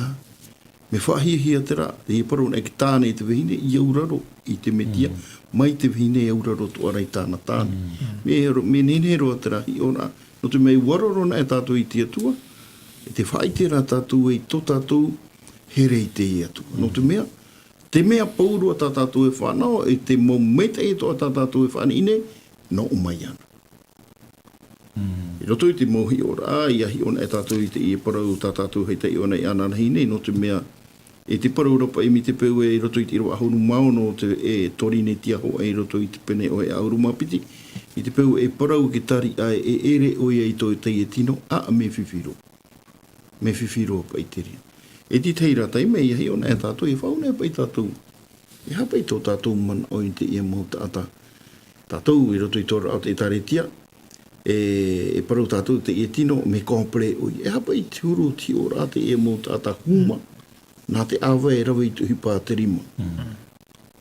Mea faʻahiahia terā, i parau anaʻe te tāne i te vahine, i auraro i te Metia, mai te vahine e auraro atoʻa ra i tāna tāne. Mea, mea nehenehe roa terā hiʻoraʻa, nō te mea ʻua roro anaʻe tātou i te Atua, e te faʻaʻite ra tātou ē tō tātou here i te Atua. Nō te mea, te mea pauroa tā tātou e fānaʻo, e te mau maitaʻi atoʻa tā tātou e fānaʻo nei, nō ʻō mai iāna. I roto i te mau hiʻoraʻa, ʻia hiʻo anaʻe tātou i teie parau tā tātou e taiʻo anaʻe iāna nei, nō te mea, e te parau ra paʻi mai te peu ē i roto i te ʻīrava ʻahuru mā ono o te, e Torinetia hoʻi i roto i te pene hōʻē ʻahuru mā piti, mai te peu e parau e te tariʻa ē, e ʻere ʻoia i tō teie tino, ā, mea fifi roa. Mea fifi roa paʻi te reira. E te tahi ra taime, ʻia hiʻo anaʻe tātou, ʻia faʻaʻite anaʻe paʻi tātou. E aha paʻi tō tātou manaʻo i teie mau taʻata. Tātou i roto i te oraraʻa o te ʻĒtārētia, e, e parau tātou teie tino, mea complet ʻoia. E aha paʻi te huru o te hiʻoraʻa teie mau taʻata huma, nā te ʻāvae e rave i te ʻohipa a te rima.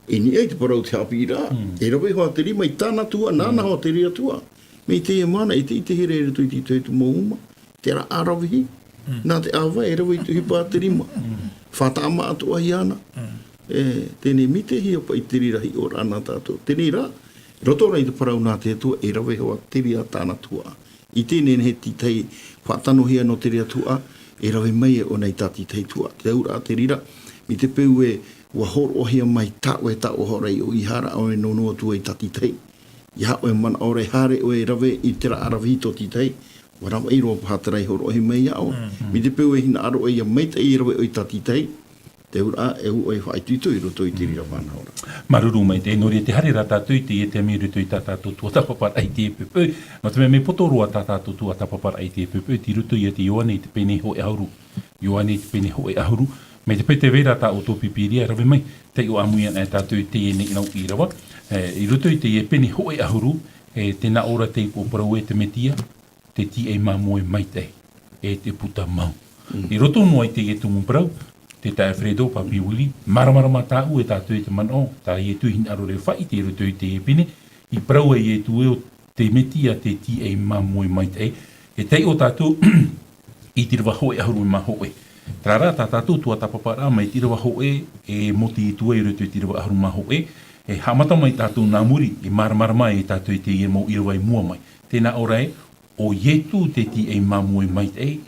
I niʻa i te parau te haʻapiʻiraʻa, e rave hoʻi te rima i tāna tuhaʻa, nāna hoʻi te reira tuhaʻa. Mai teie mahana, e te ʻite here i roto i te, te, te mau uma, terā ʻaravihi, nā te ʻāvae e rave i te ʻohipa a te rima. Faʻataʻa māʻa atoʻa iāna. E, teie nei, mai te hia paʻi te reira hiʻoraʻa nā tātou. Teie nei rā, roto rā i te parau nā te Atua, e rave hoʻi te reira tāna tuhaʻa. I teie nei e tītahi faʻatanohia nō te reira tuhaʻa, e rave mai ʻōna i tā te tahi tuhaʻa. Te auraʻa te reira, mai te peu ē, ʻua hōroʻahia mai tā ʻoe, tā ʻoe hoʻi ra i ʻō, ʻeiaha ʻoe e nono atu ai i tā te tahi. ʻEiaha ʻoe e manaʻo ra e haere ʻoe e rave i terā ʻaravihi tō te tahi. ʻUa ravaʻi roa paha terā i hōroʻahia mai iā ʻoe. Mai te peu e hinaʻaro ʻoe ʻia maitaʻi e rave ʻoe i tā te tahi. Te auraʻa, e ʻua ʻoe e faʻaitoito i roto i te reira fānaʻoraʻa. Māuruuru maitaʻi, nō reira tē haere ra tātou i teie taime i roto i tā tātou tuatāpaparaʻa i teie poʻipoʻi. Nō te mea mea poto roa tā tātou tuatāpaparaʻa i teie poʻipoʻi, tei roto ia te Ioane i te pene hōʻē ʻahuru. Ioane i te pene hōʻē ʻahuru. Mai te peu tē vai ra tā ʻoutou Pīpīria, rave mai, taiʻo ʻāmui anaʻe tātou i teie nei nau ʻīrava. E, i roto i teie pene hōʻē ʻahuru, e, tē nā ʻō ra te upoʻo parau ē te Metia, te tīaʻi māmoe maitaʻi, e te puta mau. I roto noa i teie tumu parau, te taeaʻe Fredo, Papi Willie, māramarama tāʻu e tātou i te manaʻo, tā Ietu i hinaʻaro ra e faʻaʻite i roto i teie pene, i parau ai Ietu ē ʻo te Metia te tīaʻi māmoe maitaʻi, e taiʻo tātou i te ʻīrava hōʻē ʻahuru mā hōʻē. Terā rā tā tātou tuatāpaparaʻa mai te ʻīrava hōʻē, e mōti Ietu i roto i te ʻīrava ʻahuru mā hōʻē, e haʻamata mai tātou nā muri, e māramarama ai tātou i teie mau ʻīrava i mua mai. Tē nā ʻō ra ē, ʻo Ietu te tīaʻi māmoe maitaʻi,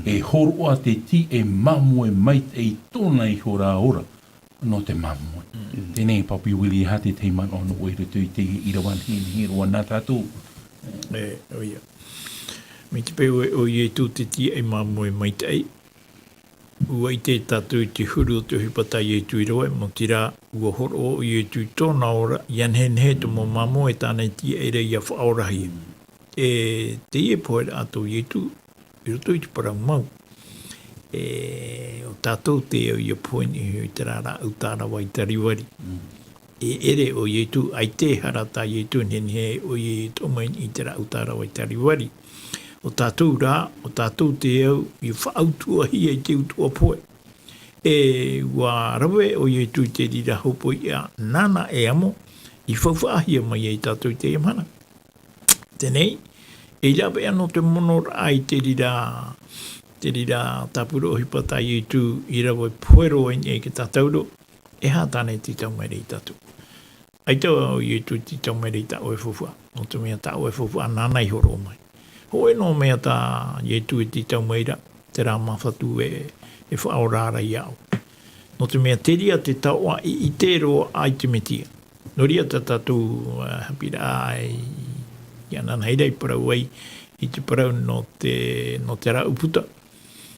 e hōroʻa te tīaʻi māmoe maitaʻi i tōna iho ra ora nō te māmoe. Teie nei Papi Willie, e aha te tahi manaʻo nō ʻoe i roto i te ʻīrava nehenehe roa nā tātou? E, ʻoia. Mai te peu ē, ʻo Ietu te tīaʻi māmoe maitaʻi, ʻua ʻite tātou i te huru o te ʻohipa tā Ietu i rave, maoti rā, ʻua hōroʻa ʻo Ietu i tōna ora, ʻia nehenehe te mau māmoe tāna i tīaʻi ra ʻia faʻaorahia. E teie pohe ra tō Ietu, i roto i te parau mau. E, ʻo tātou tē au ʻia pohe nei i terā rāʻau tārava i Tarivari. e ʻere ʻo Ietu, ʻaita e hara tā Ietu, nehenehe ʻoia e toʻo mai i te rāʻau tā rave i te rivari. ʻO tātou rā, ʻo tātou te au i faʻautuʻahia i te utuʻa pohe. E ʻua rave ʻo Ietu i te reira hōpoiʻa nāna e amo, i faufaʻahia mai ai tātou i teie mahana. Teie, e rave anō te monoraʻa i te reira, te reira tāpura ʻohipa tā Ietu i rave pohe roa i niʻa i te tātauro, e aha tāna e tītau mai ra ia tātou. ʻAita ʻo Ietu i tītau mai ra i tā ʻoe faufaʻa, nō te mea tā ʻoe faufaʻa nāna i hōroʻa mai. Hōʻē noa mea tā Ietu e tītau mai ra, terā māfatu e, e faʻaora ra iāʻu. Nō te mea te reira te taoʻa i ʻite roa aʻe i te Mesia. Nō reira tā tātou, ā, haʻapiʻiraʻa i, i ananahi ra i parau ai, i te parau nō te, nō te rāʻau puta.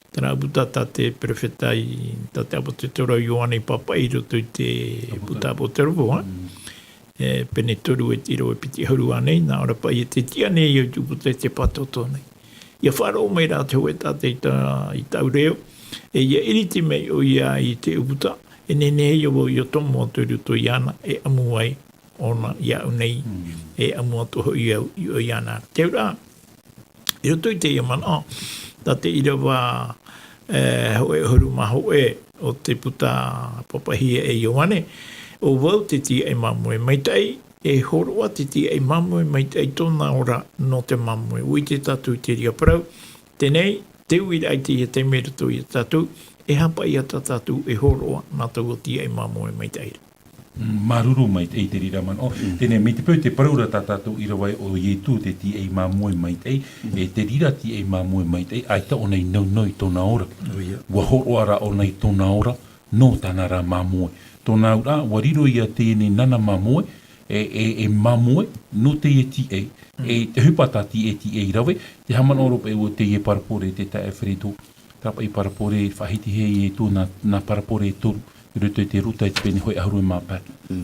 Te rāʻau puta tā te perofeta i, tā te ʻāpōsetolo Ioane i pāpaʻi i roto i te puta ʻāpōsetolo, ā? E, pene toru e te ʻīrava e piti ʻahuru ānei, nā ʻō ra paʻi e te tiʻa nei au i te puta e te pātoʻotoʻo nei. ʻIa faʻaroʻo mai rā te hōʻē taʻata i tā, i tāʻu reo, e ʻia ʻiriti mai ʻoia i te puta, e nehenehe ia vau ʻia tomo atu i roto iāna, e ʻamu ai ʻōna iāʻu nei, e ʻamu atu hoʻi au i ʻō iāna. Te auraʻa, i roto i teie manaʻo, tā te ʻīrava, e, hōʻē ʻahuru mā hōʻē o te puta pāpaʻihia e Ioane, ʻo vau te tīaʻi māmoe maitaʻi, e hōroʻa te tīaʻi māmoe maitaʻi tōna ora nō te māmoe. ʻUa ʻite tātou i te reira parau, teie, te uiraʻa i teie taime i roto ia tātou, e aha paʻi tā tātou e hōroʻa nā taua tīaʻi māmoe maitaʻi ra. Mm, māuruuru maitaʻi i te reira manaʻo. Teie, mai te peu te parau ra tā tātou ʻīrava ē ʻo Ietu te tīaʻi māmoe maitaʻi, e te reira tīaʻi māmoe maitaʻi, ʻaita ʻōna i naunau i tōna ora. ʻUa hōroʻa rā ʻōna i tōna ora, nō tāna ra māmoe. Tōna auraʻa, ʻua riro ia teie nāna māmoe, e, e, e māmoe, nō teie tīaʻi, e te ʻohipa tā tīaʻi, tīaʻi rave, te haʻamanaʻo roa paʻi ʻoe teie parabole te taeaʻe Fredo, terā paʻi parabole faʻahitihia e Ietu nā, nā parabole e toru, i roto i te Ruta i te pene hōʻē ʻahuru e mā pae.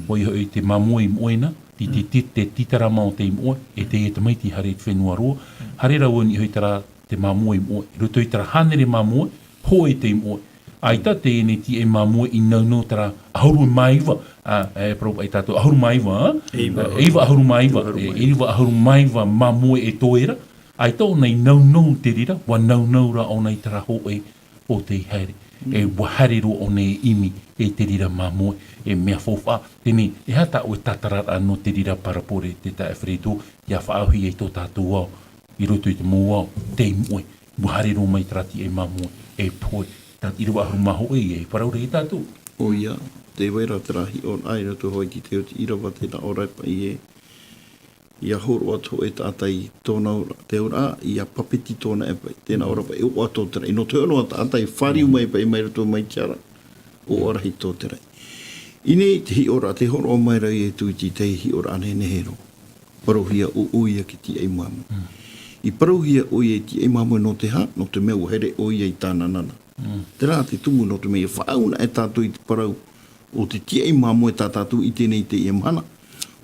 ʻOia hoʻi te māmoe i moʻe na, te, te, te, te tītarama o te moʻe, e teie tamaiti haere i te fenua roa, haere rāua i niʻa hoʻi terā te māmoe i moʻe, i roto i terā hānere māmoe, hōʻē te moʻe. ʻAita teie nei tīaʻi māmoe i naunau terā ʻahuru mā iva, ā, e parau paʻi tātou, ʻahuru mā iva, ā? E iva ʻahuru mā iva, e, e iva ʻahuru mā iva māmoe e toe ra. ʻAita ʻōna i naunau te reira, ʻua naunau rā ʻōna i terā hōʻē ʻo tei haere. E ʻua haere roa ʻōna e ʻimi e te reira māmoe, e mea faufaʻa. Teie, e aha tā ʻoe tātararaʻa nō te reira parabole te taeaʻe Fredo, ʻia faʻaauhia i tō tātou ao, i roto i te mau ao, te moʻe. ʻUa haere roa mai terā tīaʻi māmoe, e pohe. Tā te ʻīrava ʻahuru mā hōʻē ïa, e parau ra ia tātou. ʻOia, tē vai ra terā hiʻoraʻa i roto hoʻi i te, te ʻīrava tē nā ʻō ra paʻi ē, ʻia hōroʻa atu hōʻē taʻata i tōna ora, te auraʻa, ʻia papetitohia paʻi, tē nā ʻō ra paʻi, e ʻoaʻoa tō te raʻi. Nō te hōʻē noa taʻata e fāriu mai paʻi mai roto mai te ara, ʻoaʻoa rahi tō te raʻi. I ʻō nei te hiʻoraʻa, tē hōroʻa mai ra Ietu i te tahi hiʻoraʻa nehenehe roa. Parauhia ʻo, ʻoia te tīaʻi māmoe. I parauhia ʻoia e tīaʻi māmoe nō te aha, nō te mea ʻua haere ʻoia i tāna nana. Terā te tumu nō te mea ʻia faʻaau na e tātou i te parau o te tīaʻi māmoe tā tātou i ʻite nei i teie mahana.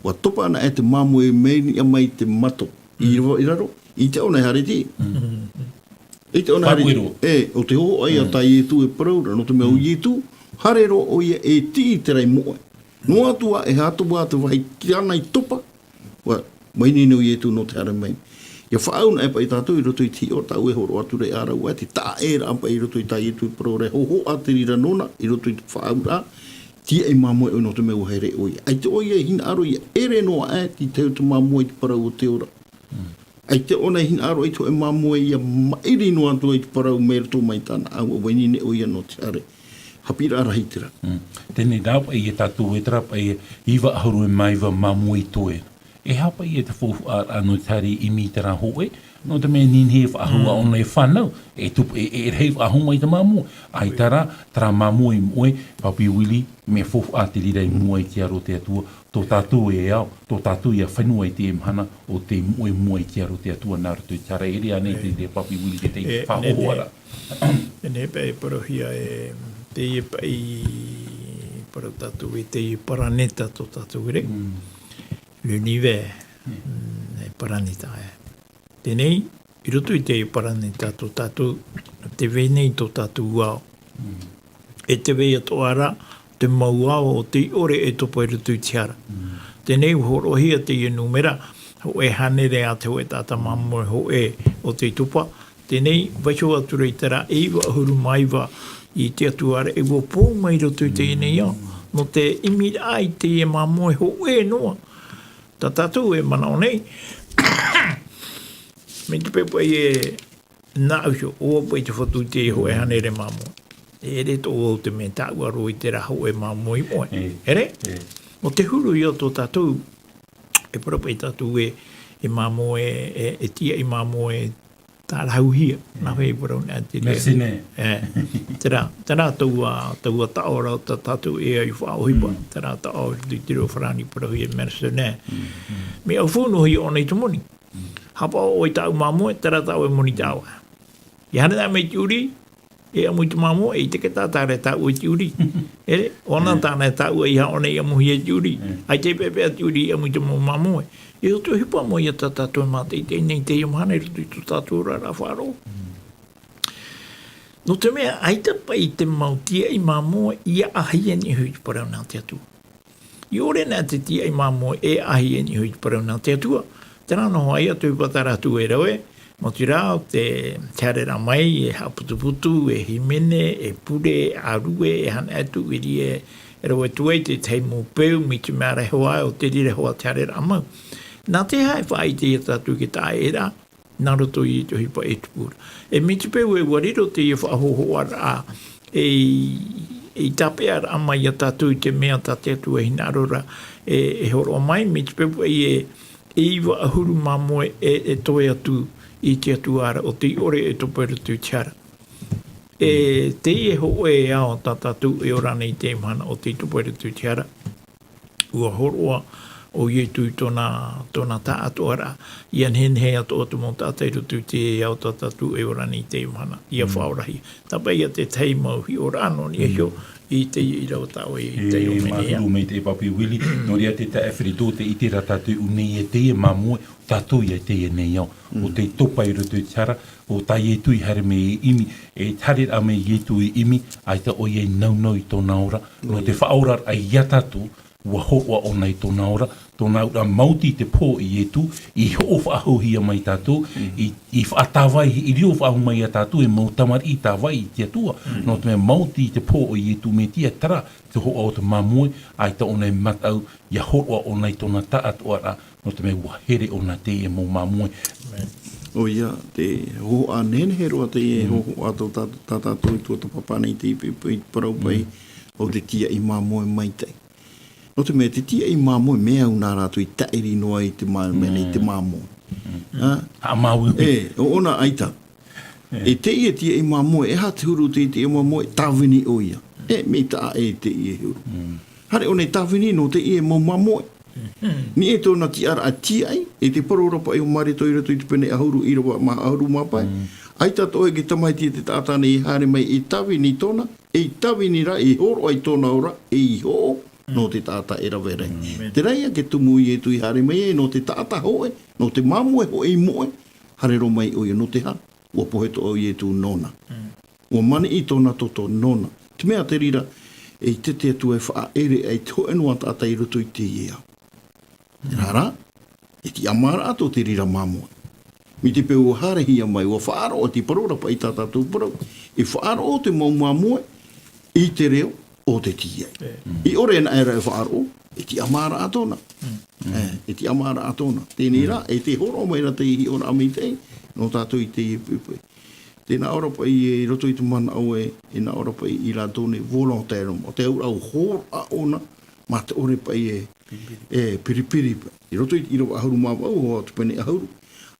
ʻUa topa na e te māmoe mai niʻa mai te mato. I ra-, i raro, i te ʻona e haere te. I te ʻona e haere te. E, ʻo te hōhoʻa ia tā Ietu e parau ra, nō te mea ʻo Ietu, haere roa ʻoia e tiʻi te raʻi moʻe. Noa atu ā, e aha atu ā te vāhi tāna i topa, ʻUa, mai nei nō Ietu nō te haere mai. ʻIa faʻaau na e paʻi tātou i roto i te hiʻo, tāʻu e hōroʻa atu ra ʻāraʻua, te taʻa ʻē ra paʻi i roto i tā Ietu i parau ra, hōhoʻa te reira nōna, i roto i te faʻaauraʻa, tīaʻi māmoe ʻoe nō te mea ʻua haere ʻoia. ʻAita ʻoia e hinaʻaro ʻia ʻere noa aʻe, te tahi o te māmoe i te parau o te ora. ʻAita ʻōna e hinaʻaro i te hōʻē māmoe ʻia maʻiri noa atu ai te parau mai roto mai tāna ʻāua, ʻua ineine ʻoia nō te haere. Haʻapiʻiraʻa rahi terā. Teie rā paʻi e tātou e terā paʻi e iva ʻahuru e mā iva māmoe i toe. E aha paʻi e te faufaʻa nō te haere i ʻimi i terā hōʻē, nō te mea nehenehe e faʻahou ā ʻōna e fānau, e tupu, e, e rahi faʻahou mai te māmoe. ʻAita rā, terā māmoe i moʻe, Papi Willie, mea faufaʻa te reira i mua i te aro o te Atua, tō tātou e ao, tō tātou ia fenua i teie mahana, ʻo tei moʻe i mua i te aro o te Atua nā roto i te haere. E ʻere ānei te, te Papi Willie te tei faʻahohoʻa ra. E nehenehe paʻi e parauhia e, teie paʻi, parau tātou e teie paraneta tō tātou, ʻere. L'univers, e paraneta, e. Teie, i roto i teie paraneta tō tātou, tē vai nei tō tātou ao. E tē vai atoʻa ra, te mau ao o tei ʻore e topa i roto i te hara. Teie nei ua hōroʻahia teie nūmera, hōʻē hānere a te hōʻē taʻata māmoe hōʻē o tei topa. Teie nei, vaiiho atu ra i terā e iva ʻahuru mā iva i te Atua ra, e ua pou mai i roto i teie nei ao. Nō te ʻimiraʻa i teie māmoe hōʻē noa. Tā tātou e manaʻo nei, mai te peu paʻi e nā ʻu iho, ʻoia paʻi te Fatu i te hōʻē hānere māmoe. E ʻere tō au te mea tāʻu aro i terā hōʻē māmoe i moe. E. ʻEre? E. Nō te huru ia tō tātou, e parau paʻi tātou e, e māmoe, e, e tīaʻi māmoe, tārahuhia, nā hea i parau nei te reira. Mercenaire. E, terā, terā taua, taua taʻo ra tā tātou e ai faʻaʻohipa, terā taʻo i te reo farāni parauhia mercenaire. Mea ʻaufau noa hia ʻōna i te moni. Haʻapaʻo ʻoe i tāʻu māmoe, terā tāʻu e moni tāʻu. ʻIa haere mai te ʻurī, e ʻamu i te māmoe, e ʻite ke tātare tāʻu i te ʻurī. ʻEre, ʻōna tāna e tāʻu e ʻia ʻōna i ʻamuhia i te ʻurī. ʻAita e peʻapeʻa te ʻurī i ʻamu i te mau māmoe. E ʻo te ʻohipa mau ia tā tātou e mātaʻitaʻi nei i teie mahana i roto i tō tātou oraraʻa faʻaroʻo. Nō te mea, ʻaita paʻi te mau tīaʻi māmoe i ʻaʻahia niʻa iho i te parau nā te Atua. ʻIa ʻore na te tīaʻi māmoe e ʻaʻahia niʻa iho i te parau nā te Atua. Terā noa hoʻi ia te ʻohipa tā rātou e rave, nō te reira, te, te haereraʻa mai, e haʻaputuputu, e hīmene, e pure, e ʻārue, e haʻaneʻa atu, e ʻere, e rave atu ai te tahi mau peu, mai te mea ra hoʻi, ʻo te reira hoʻi te haereraʻa mau. Nā te aha e faʻaʻite ia tātou i te taʻa ʻē ra, nā roto i te ʻohipa e tupu ra. E mai te peu e ua riro teie faʻahōhoʻaraʻa, e, e tāpeʻaraʻa mai ia tātou i te mea tā te Atua e hinaʻaro ra, e, e hōroʻa mai, mai te peu paʻi e, e iva ʻahuru mā moe e, e toe atu i te Atua ra, ʻo tei ʻore e topa i roto i te hara. E teie hōʻē ao tā tātou e ora nei i teie mahana ʻo tei topa i roto i te hara. Ua hōroʻa ʻo Ietu i tōna, tōna taʻatoʻaraʻa, ʻia nehenehe atoʻa te mau taʻata i roto i te ao tā tātou e ora nei i teie mahana, ʻia faʻaorahia. Tāpaʻi ia te tahi mau hiʻoraʻa nō niʻa iho i teie ʻīrava tā ʻoe i taiʻo mai nei. E māuruuru maitaʻi Papi Willie, nō reira te taeaʻe Frederick, tē ʻite ra tātou i ʻō nei e teie māmoe, tātou ia i teie nei ao. ʻO tei topa i roto i te hara, ʻo tā Ietu i haere mai e ʻimi, e haereraʻa mai Ietu e ʻimi, ʻaita ʻoia i naunau i tōna ora, nō te faʻaoraraʻa ia tātou, ua hōroʻa ʻōna i tōna ora, tōna auraʻa maoti i te pō o Ietu, i hoʻo faʻahouhia mai tātou, i, i faʻatāvai, i riro faʻahou mai ia tātou e mau tamariʻi tāvai i te Atua, nō te mea maoti i te pō o Ietu Metia, terā te hōhoʻa o te māmoe, ʻaita ʻōna e mataʻu, ʻia hōroʻa ʻōna i tōna taʻatoʻaraʻa, nō te mea ua here ʻōna teie mau māmoe. ʻOia, te hōhoʻa nehenehe roa teie hōhoʻa tō tā, tā tātou i tuatāpapa nei te, i, i parau paʻi, ʻo te tīaʻi māmoe maitaʻi. Nō te mea, te tīaʻi māmoe, mea au nā rātou i tāʻiri noa i te mā-, mea nei te māmoe. Ā? Haʻamāuiui. E, ʻo, ʻōna ʻaita. E teie tīaʻi māmoe, e aha te huru o te, tīaʻi māmoe, tāvini ʻoia. E, mea taʻa ʻē teie huru. Haere ʻōna e tāvini nō teie mau māmoe. Nō te mea tōna tiʻaraʻa tīaʻi, e te parau ra paʻi ʻo Mareko i roto i te pene ʻahuru, ʻīrava maha ʻahuru mā pae. ʻAita atoʻa e tamaiti te taʻata nei e haere mai e tāvini tōna, e tāvini ra, e hōroʻa i tōna ora, e i hoʻo, nō te taʻata e rave ra. Terā ia te tumu o Ietu i haere mai ai, nō te taʻata hōʻē, nō te māmoe hōʻē i moʻe, haere roa mai ʻoia, nō te aha, ua pohe atoʻa ʻo Ietu nōna. Ua maniʻi tōna toto nōna. Te mea te reira, e ʻite te Atua e faʻaʻere ai te hōʻē noa taʻata i roto i teie ao. Terā rā, e tiʻamāraʻa atoʻa te reira māmoe. Mai te peu ua haerehia mai, ua faʻaroʻo, te parau ra paʻi tā tātou parau, e faʻaroʻo te mau māmoe i te reo o te tīaʻi. ʻIa ʻore anaʻe ra e faʻaroʻo, e tiʻamāraʻa tōna. E, e tiʻamāraʻa tōna. Teie rā, e tē hōroʻa mai ra te hiʻoraʻa maitaʻi, nō tātou i teie poʻipoʻi. Tē nā ʻō ra paʻi i roto i te manaʻo e, e nā ʻō ra paʻi i rātou nei volontaire, ʻo te auraʻa hōroʻa ʻōna, mā te ʻore paʻi e, e piripiri paʻi. I roto i te ʻīrava ʻahuru mā vaʻu, ʻo te pene ʻahuru.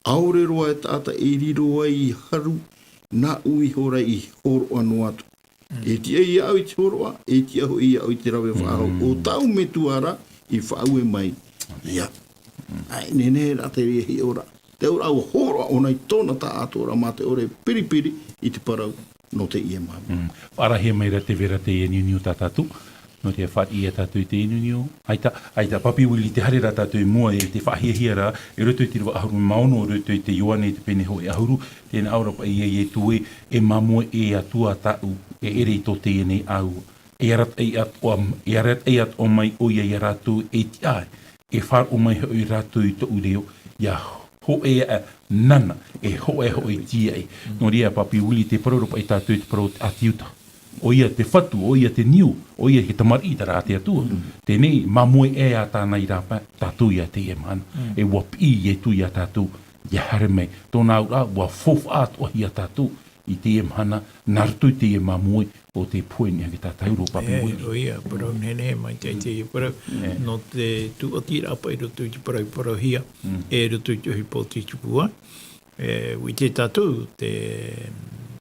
ʻAore roa e taʻata e riro ai i haru, nāʻu iho rā i hōroʻa noa atu. E tiʻa iāʻu i te hōroʻa, e tiʻa hoʻi iāʻu i te rave faʻahou. ʻO tāʻu Metua rā i faʻaue mai iāʻu. ʻAe, nehenehe rā te hiʻoraʻa. Te auraʻa ua hōroʻa ʻōna i tōna taʻatoʻaraʻa mā te ʻore piripiri i te parau nō teie māmoe. Faʻaarahia mai ra te vera teie niuniu tā tātou. Nō te fāriʻi ia tātou i teie niuniu. ʻAita, ʻaita, Papi Willie, tē haere ra tātou i mua i te faʻahiahia ra, i roto i te ʻīrava ʻahuru mā ono, i roto i te Ioane i te pene hōʻē ʻahuru, tē nā ʻō ra paʻi ia Ietu ē, e māmoe, e Atua tāʻu, e ʻere i tō teie nei ʻāua. E arataʻi atoʻa, e arataʻi atoʻa mai ʻoia ia rātou e tiʻa ai. E faʻaroʻo mai hoʻi rātou i tōʻu reo, ia hōʻē aʻe nāna, e hōʻē hoʻi tīaʻi. Nō reira, Papi Willie, tē parau ra paʻi tātou i te parau o te ʻĀti Iuta. ʻOia te Fatu, ʻoia te niu, ʻoia he tamariʻi terā a te Atua. Teie nei, māmoe ʻē ā tāna i rāpae, tātou ia teie mahana. E ʻua piʻi Ietu ia tātou, ia haere mai. Tōna auraʻa, ʻua faufaʻa atoʻa hia tātou i teie mahana, nā roto i teie māmoe o te pohe i niʻa i te tātauro, Papi Willie. ʻOia, parau nehenehe maitaʻi teie parau. Nō te tūʻatiraʻa paʻi i roto i te parau i parauhia, e roto i te ʻohipa o te tupu ā. E, ʻua ʻite tātou te,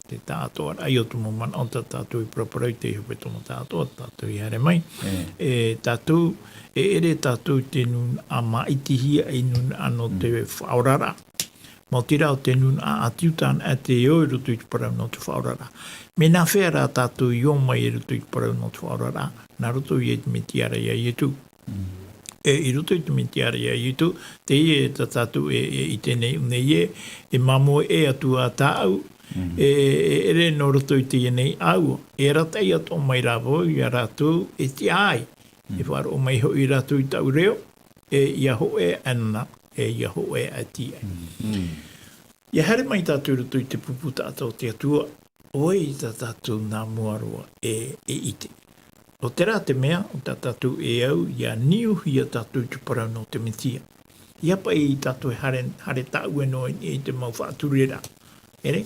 te taʻatoʻaraʻa o te mau manaʻo tā tātou i paraparau i te hepetoma taʻatoʻa, tātou i haere mai. E tātou, e ʻere tātou i te nūnaʻa māʻitihia ei nūnaʻa nō te faʻaoraraʻa. Maoti rā ʻo te nūnaʻa ʻĀti Iuta anaʻe te ō i roto i te parau nō te faʻaoraraʻa. Mea nā hea rā tātou i ō mai i roto i te parau nō te faʻaoraraʻa? Nā roto ia i te Metia ra ia Ietu. E, i roto i te Metia ra ia Ietu, teie tā tātou e, e ʻite nei, nei ē, e māmoe ʻē atu ā tāʻu, e, e ʻere nō roto i teie nei ʻāua, e arataʻi atoʻa mai rā vau ia rātou e tiʻa ai. E faʻaroʻo mai hoʻi rātou i tāʻu reo, e, ia hōʻē aʻe nāna, e, ia hōʻē aʻe tīaʻi. Ia haere mai tātou i roto i te pupu taʻata o te Atua, ʻo vai tā tātou nā mua roa e, e ʻite. ʻO terā te mea, ʻo tā tātou e au, ia niuhia tātou i te parau nō te Metia. ʻIa paʻi tātou e haere, haere tāʻue noa i, i te mau faʻatureraʻa. ʻEre,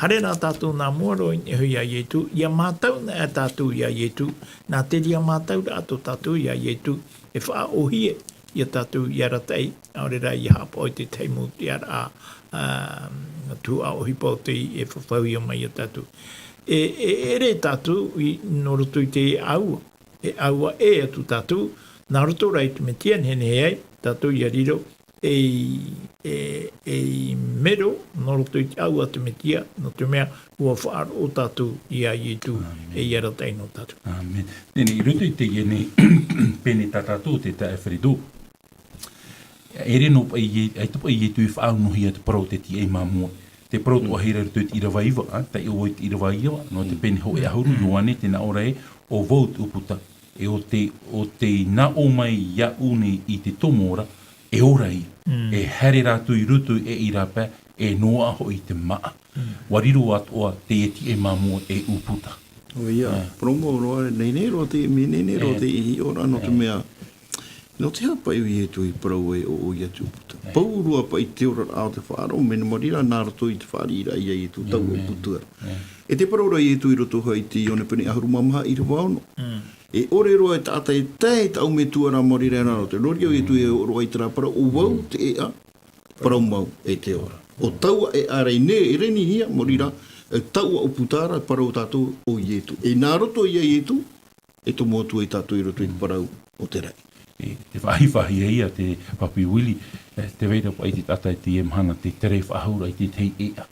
haere rā tātou nā mua roa i niʻa iho ia Ietu, ʻia mātau anaʻe tātou ia Ietu, nā te reira mātauraʻa tō tātou ia Ietu, e faʻaʻōhie ia tātou ʻia arataʻi, ʻaore rā ʻia haʻapaʻo i te tahi mau tiʻaraʻa, ā, tuhaʻa ʻohipa o tei e fafauhia mai ia tātou. E, e, e ʻere tātou i, nō roto i te ʻāua, e ʻāua ʻē atu tātou, nā roto rā i te Metia nehenehe ai, tātou ʻia riro, ei, e, ei mero, nō roto i te ʻāua a te Metia, nō te mea, ʻua faʻaroʻo tātou ia Ietu, e ʻia arataʻi nō tātou. ʻĀmene. Teie nei, i roto i teie nei, pēnei tā tātou te taeaʻe Frederick. E ʻere noa paʻi, ʻaita paʻi Ietu i faʻaunohia te parau o te tiʻa māmoe. Te parau atoʻa i roto i te ʻīrava iva, ā, taiʻo i te ʻīrava iva, nō te pene hōʻē ʻahuru, Ioane, tē nā ʻō ra ē, ʻo vau te ʻūputa, e ʻo tē, ʻo tē nā ʻō mai iāʻu nei i te tomo ra, e ora ia. E haere rātou i roto i ʻēʻa rāpae, e noaʻa hoʻi te māʻa. ʻUa riro atoʻa teie tiʻa māmoe ei ʻūputa. ʻOia, parau mau roa, nehenehe roa te, mea nehenehe roa te hiʻoraʻa nō te mea, nō te aha paʻi ʻo Ietu i parau ai ʻo, ʻo ia te ʻūputa. Pauroa paʻi te oraraʻa o te faʻaroʻo, mea nā mua ra nā roto i te fāriʻiraʻa ia Ietu, taua ʻūputa ra. E te parau ra Ietu i roto hoʻi i te Ioane pene ʻahuru mā maha ʻīrava ono. E ʻore roa e taʻata e tae i tāʻu Metua ra maori rā nā roto. Nō reira ʻo Ietu e hōroʻa i terā parau, ʻo vau te ʻēʻa, parau mau e te ora. ʻO taua ʻēʻa ra i nei, e renihia, maori rā, e taua ʻūputa ra, parau tātou ʻo Ietu. E nā roto ia Ietu, e tomo atu ai tātou i roto i te parau o te raʻi. E, te faʻahiahia ia te Papi Willie, e, tē vai ra paʻi te taʻata i teie mahana tē tere faʻahou ra i te tahi ʻēʻa.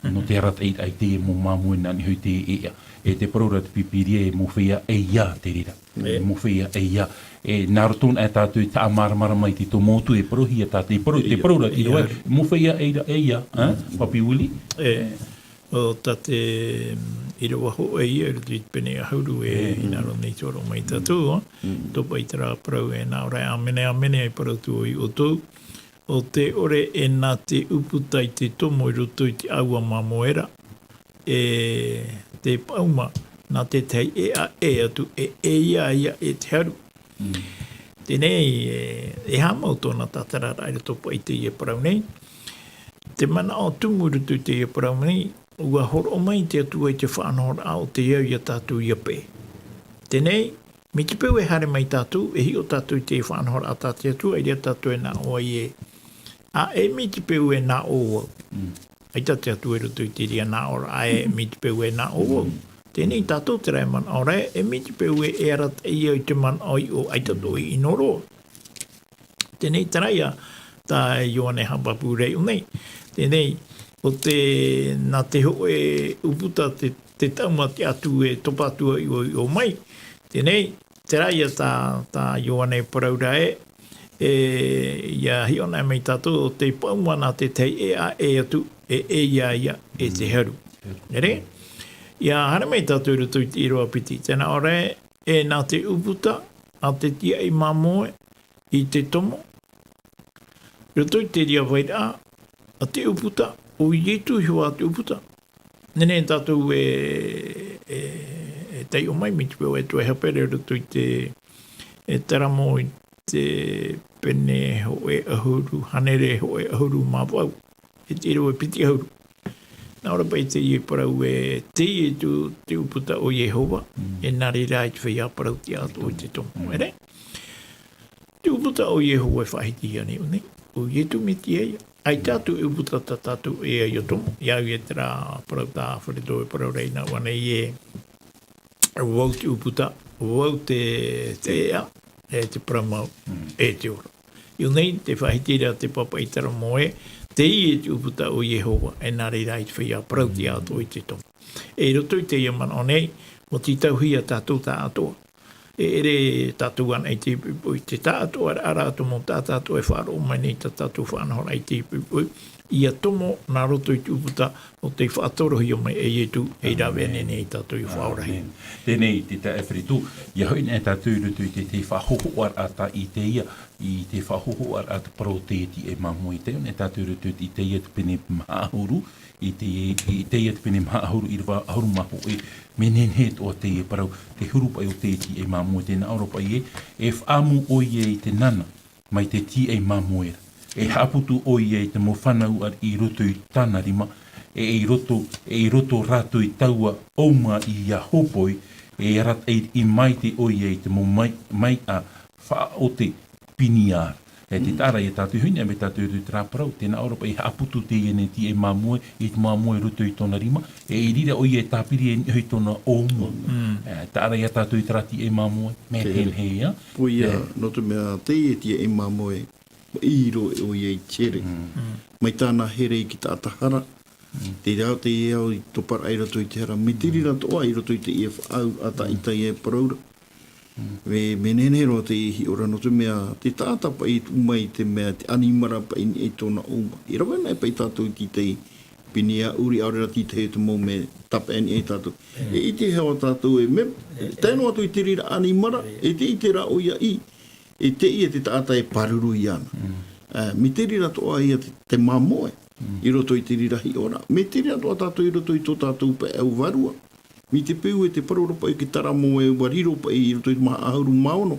Nō te arataʻiraʻa i teie mau māmoe nā niʻa iho i te ʻēʻa. E te parau ra te Pīpīria e mō feiā ʻeiā te reira. E mō feiā ʻeiā. E nā roto nā tātou e haʻamāramarama i te tomo atu e parauhia tātou, e parau, te parau ra, e mō feiā ʻeiā, ʻeiā, ā, Papi Willie? E, ʻo tā te, mm, ʻīrava hōʻē ia, i roto i te pene ʻahuru e hinaʻaro nei te hōroʻa mai tātou, ā. Tō paʻi terā parau e nā ʻō ra, ʻĀmene, ʻāmene, e parau atu ʻoe iā ʻoutou, ʻo tē ʻore e nā te ʻūputa i te tomo i roto i te ʻāua māmoe ra, e te paʻuma nā te tahi ʻēʻa ʻē atu, e, ʻeiā ia e te haru. Teie nei, e, e aha mau tōna tātararaʻa i roto paʻi i teie parau nei. Te manaʻo tumu i roto i teie parau nei, ʻua hōroʻa mai te Atua i te faʻanahoraʻa o te au ia tātou ʻia peʻe. Teie nei, mai te peu e haere mai tātou, e hiʻo tātou i te faʻanahoraʻa tā te Atua, i reira tātou e nā ʻō ai ē. Ā, e mai te peu e nā ʻō vau. ʻAita te Atua i roto i te reira nā ʻōraʻa ē, mai te peu e nā ʻō vau. Teie nei tātou terā e manaʻo ra ē, e mai te peu e, e arataʻi au i te manaʻo i ʻō, ʻaita tō ʻino roa. Teie nei terā ia, tā Ioane e haʻapāpū ra iho nei. Teie nei, ʻo te, nā te hōʻē ʻūputa te, te taʻuma te Atua e topa atu ai ʻo, ʻo mai. Teie nei, terā ia tā, tā Ioane e parau ra ē, e, ʻia hiʻo anaʻe mai tātou, ʻo te paʻuma nā te tahi ʻēʻa ʻē atu, e, ʻeiā ia, e te haru. ʻEre? ʻIa haere mai tātou i roto i te ʻīrava piti. Tē nā ʻō ra ē, e nā te ʻūputa a te tīaʻi māmoe i te tomo. I roto i te reira vairaʻa, a te ūputa, ʻo Ietu ihoā te ūputa. Nehenehe tātou e, e, e taiʻo mai, mai te peu e tuatāpapa i roto i te, e, Teramo i te pene hōʻē ʻahuru, hānere hōʻē ʻahuru mā vaʻu. E te reira e piti ʻahuru. Nā ʻō ra paʻi teie parau ē, teie te, te ūputa o Iehova, e nā reira i te feiā parau-tiʻa atoʻa i te tomo. Ere? Te ūputa o Iehova e faʻahiti ia nei, ʻo nei, ʻo Ietu Metia ia. ʻAita atu e ūputa tā tātou e ai ʻo tomo, ia au ia terā parau tā Fredo e parau ra i nā ʻō nei ē, vau te ūputa, vau te, te ʻēʻa, e te parau mau, e te ora. Iō nei, te faʻahiti ra te pāpaʻi Teramo ē, teie te ūputa o Iehova, e nā reira i te feiā parau-tiʻa atoʻa i te tomo. E i roto i teie manaʻo nei, ʻua tītauhia tātou tāʻatoʻa. E ʻere tātou anaʻe i te poʻipoʻi, te taʻatoʻaraʻa rā atoʻa mau taʻata atoʻa e faʻaroʻo mai nei tā tātou faʻanahoraʻa i te poʻipoʻi, ʻia tomo nā roto i te ūputa nō te faʻatorohia mai e Ietu, e rave anaʻe nei tātou i faʻaorahia. Teie te taeaʻe Fredo, ʻia hoʻi anaʻe tātou i roto i te, te faʻahōhoʻaraʻa tā Isaia, i te faʻahōhoʻaraʻa te parau o te tīaʻi māmoe, ʻia tae anaʻe tātou i roto i te Isaia te pene maha ʻahuru, i te, i teie te pene maha ʻahuru, ʻīrava ʻahuru mā hōʻē, mea nehenehe atoʻa teie parau, te huru paʻi o te tīaʻi māmoe, tē nā ʻō ra paʻi ē, e faʻaʻamu ʻoia i te nana, mai te tīaʻi māmoe ra. E haʻaputu ʻoia i te mau fānau ariʻi i roto i tāna rima, e i roto, e i roto rātou i taua ʻōuma ʻia hōpoi, e arataʻi riʻi maitaʻi ʻoia i te mau mai, maiʻa faʻaʻote pīnia. E te taʻa ra ia tātou i hoʻi anaʻe mai tātou i roto i terā parau, tē nā ʻō ra paʻi e haʻaputu teie nei tīaʻi māmoe, i te māmoe i roto i tōna rima, e i reira ʻoia e tāpiri e niʻa i tōna ʻōuma. E taʻa ra ia tātou i terā tīaʻi māmoe, mea nehenehe ia. ʻOia, nō te mea teie tīaʻi māmoe, ʻīrava ʻoia i te here. Mai tāna here i te taʻata hara. Te reo, te ao i toparaʻa i roto i te hara. Mea te reira atoʻa i roto i teie faʻaau a tā Isaia e parau ra. Mea, mea nehenehe roa teie hiʻoraʻa nō te mea, te taʻata paʻi i tuʻu mai i te mea, te ʻanimara paʻi i niʻa i tōna ʻōuma. E rave anaʻe paʻi tātou i te tīaʻi pīnia ʻuri, ʻaore rā te tīaʻi o te mau mea tāpeʻa i niʻa ia tātou. E ʻite hoʻi tātou e mea, tae noa atu i te reira ʻanimara, e te ʻite rā ʻoia i, e teie te taʻata e pāruru iāna. Ā, mea te reira atoʻa ia te, te māmoe, i roto i te reira hiʻoraʻa. Mea te reira atoʻa tātou i roto i tō tātou pae ʻau vārua. Mai te peu e te parau ra paʻi o te Teramo ē, ʻua riro paʻi i roto i te maha ʻahuru mā ono,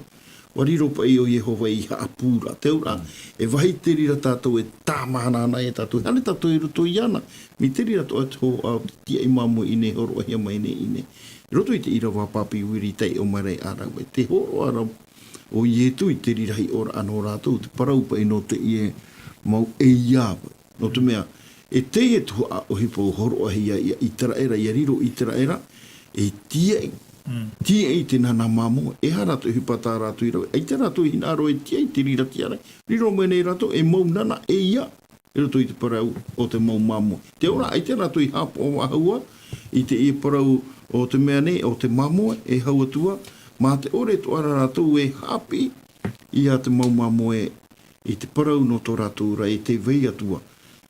ʻua riro paʻi ʻo Iehova i haʻapū ra. Te auraʻa, e vāhi te reira tātou e tāmāhana ana ia tātou. Hānere tātou i roto iāna, mea te reira atoʻa te hōhoʻa o te tīaʻi māmoe i nei, hōroʻahia mai nei i nei. I roto i te ʻīrava pāpī Uiri i taiʻo mai ra ia rāua, e te hōroʻa ra ʻo Ietu i te reira hiʻoraʻa nō rātou, te parau paʻi nō teie mau ʻeiā. Nō te mea, e teie te tuhaʻa ʻohipa ʻua hōroʻahia ia Iteraera, ʻia riro Iteraera, e tīaʻi, tīaʻi i te nana māmoe, e aha rā te ʻohipa tā rātou i rave, ʻaita rātou i hinaʻaro e tīaʻi i te reira tiʻaraʻa, riro mai nei rātou, e mau nana ʻeiā, i roto i te parau o te mau māmoe. Te auraʻa, ʻaita rātou i haʻapaʻo faʻahou ā, i teie parau o te mea nei, o te māmoe, e hau atu ā, mā te ʻore atoʻa ra rātou e haʻapiʻi, ia te mau māmoe, i te parau nō tō rātou ra e tē vai atu ā,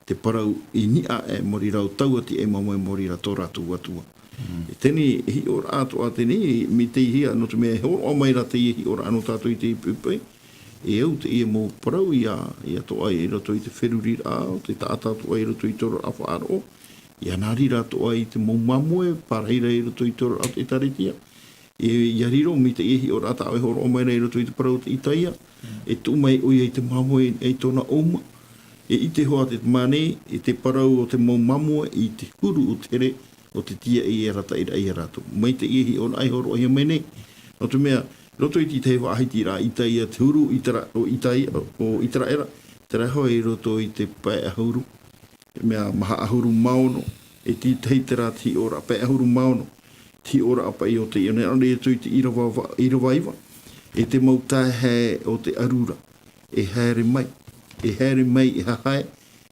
te parau i niʻa aʻe, mōrī rā ʻo taua tīaʻi māmoe, mōrī rā tō rātou Atua. E teie hiʻoraʻa atoʻa teie, mea teihia, nō te mea e hōroʻa mai ra teie hiʻoraʻa nō tātou i te poʻipoʻi, e au teie mau parau ia, ia atoʻa i roto i te feruriraʻa, o te taʻata atoʻa i roto i te oraraʻa faʻaroʻo, ia nā reira atoʻa i te mau māmoe, pārahi ra i roto i te oraraʻa o te ʻĒtārētia. E, ʻia riro, mai teie hiʻoraʻa tā ʻoe e hōroʻa mai ra i roto i te parau o te Isaia, e tuʻu mai ʻoia i te māmoe, i tōna ʻōuma. E ʻite hoʻi te tamāne, i te parau o te mau māmoe, i te huru o te here, o te tīaʻi e arataʻi ra ia rātou. Mai teie hiʻoraʻa i hōroʻahia mai nei. Nō te mea, i roto i te tahi faʻahitiraʻa Isaia, te huru Itera-, o Isaia, o Iteraera, terā hoʻi i roto i te pae ʻahuru, mea maha ʻahuru mā ono, e tītahi terā te hiʻoraʻa, pae ʻahuru mā ono, te hiʻoraʻa paʻi o te, i ʻō nei, ʻaore i roto i te ʻīrava va-, ʻīrava iva, e te mau taehae o te ʻarura, e haere mai, e haere mai, e hahae,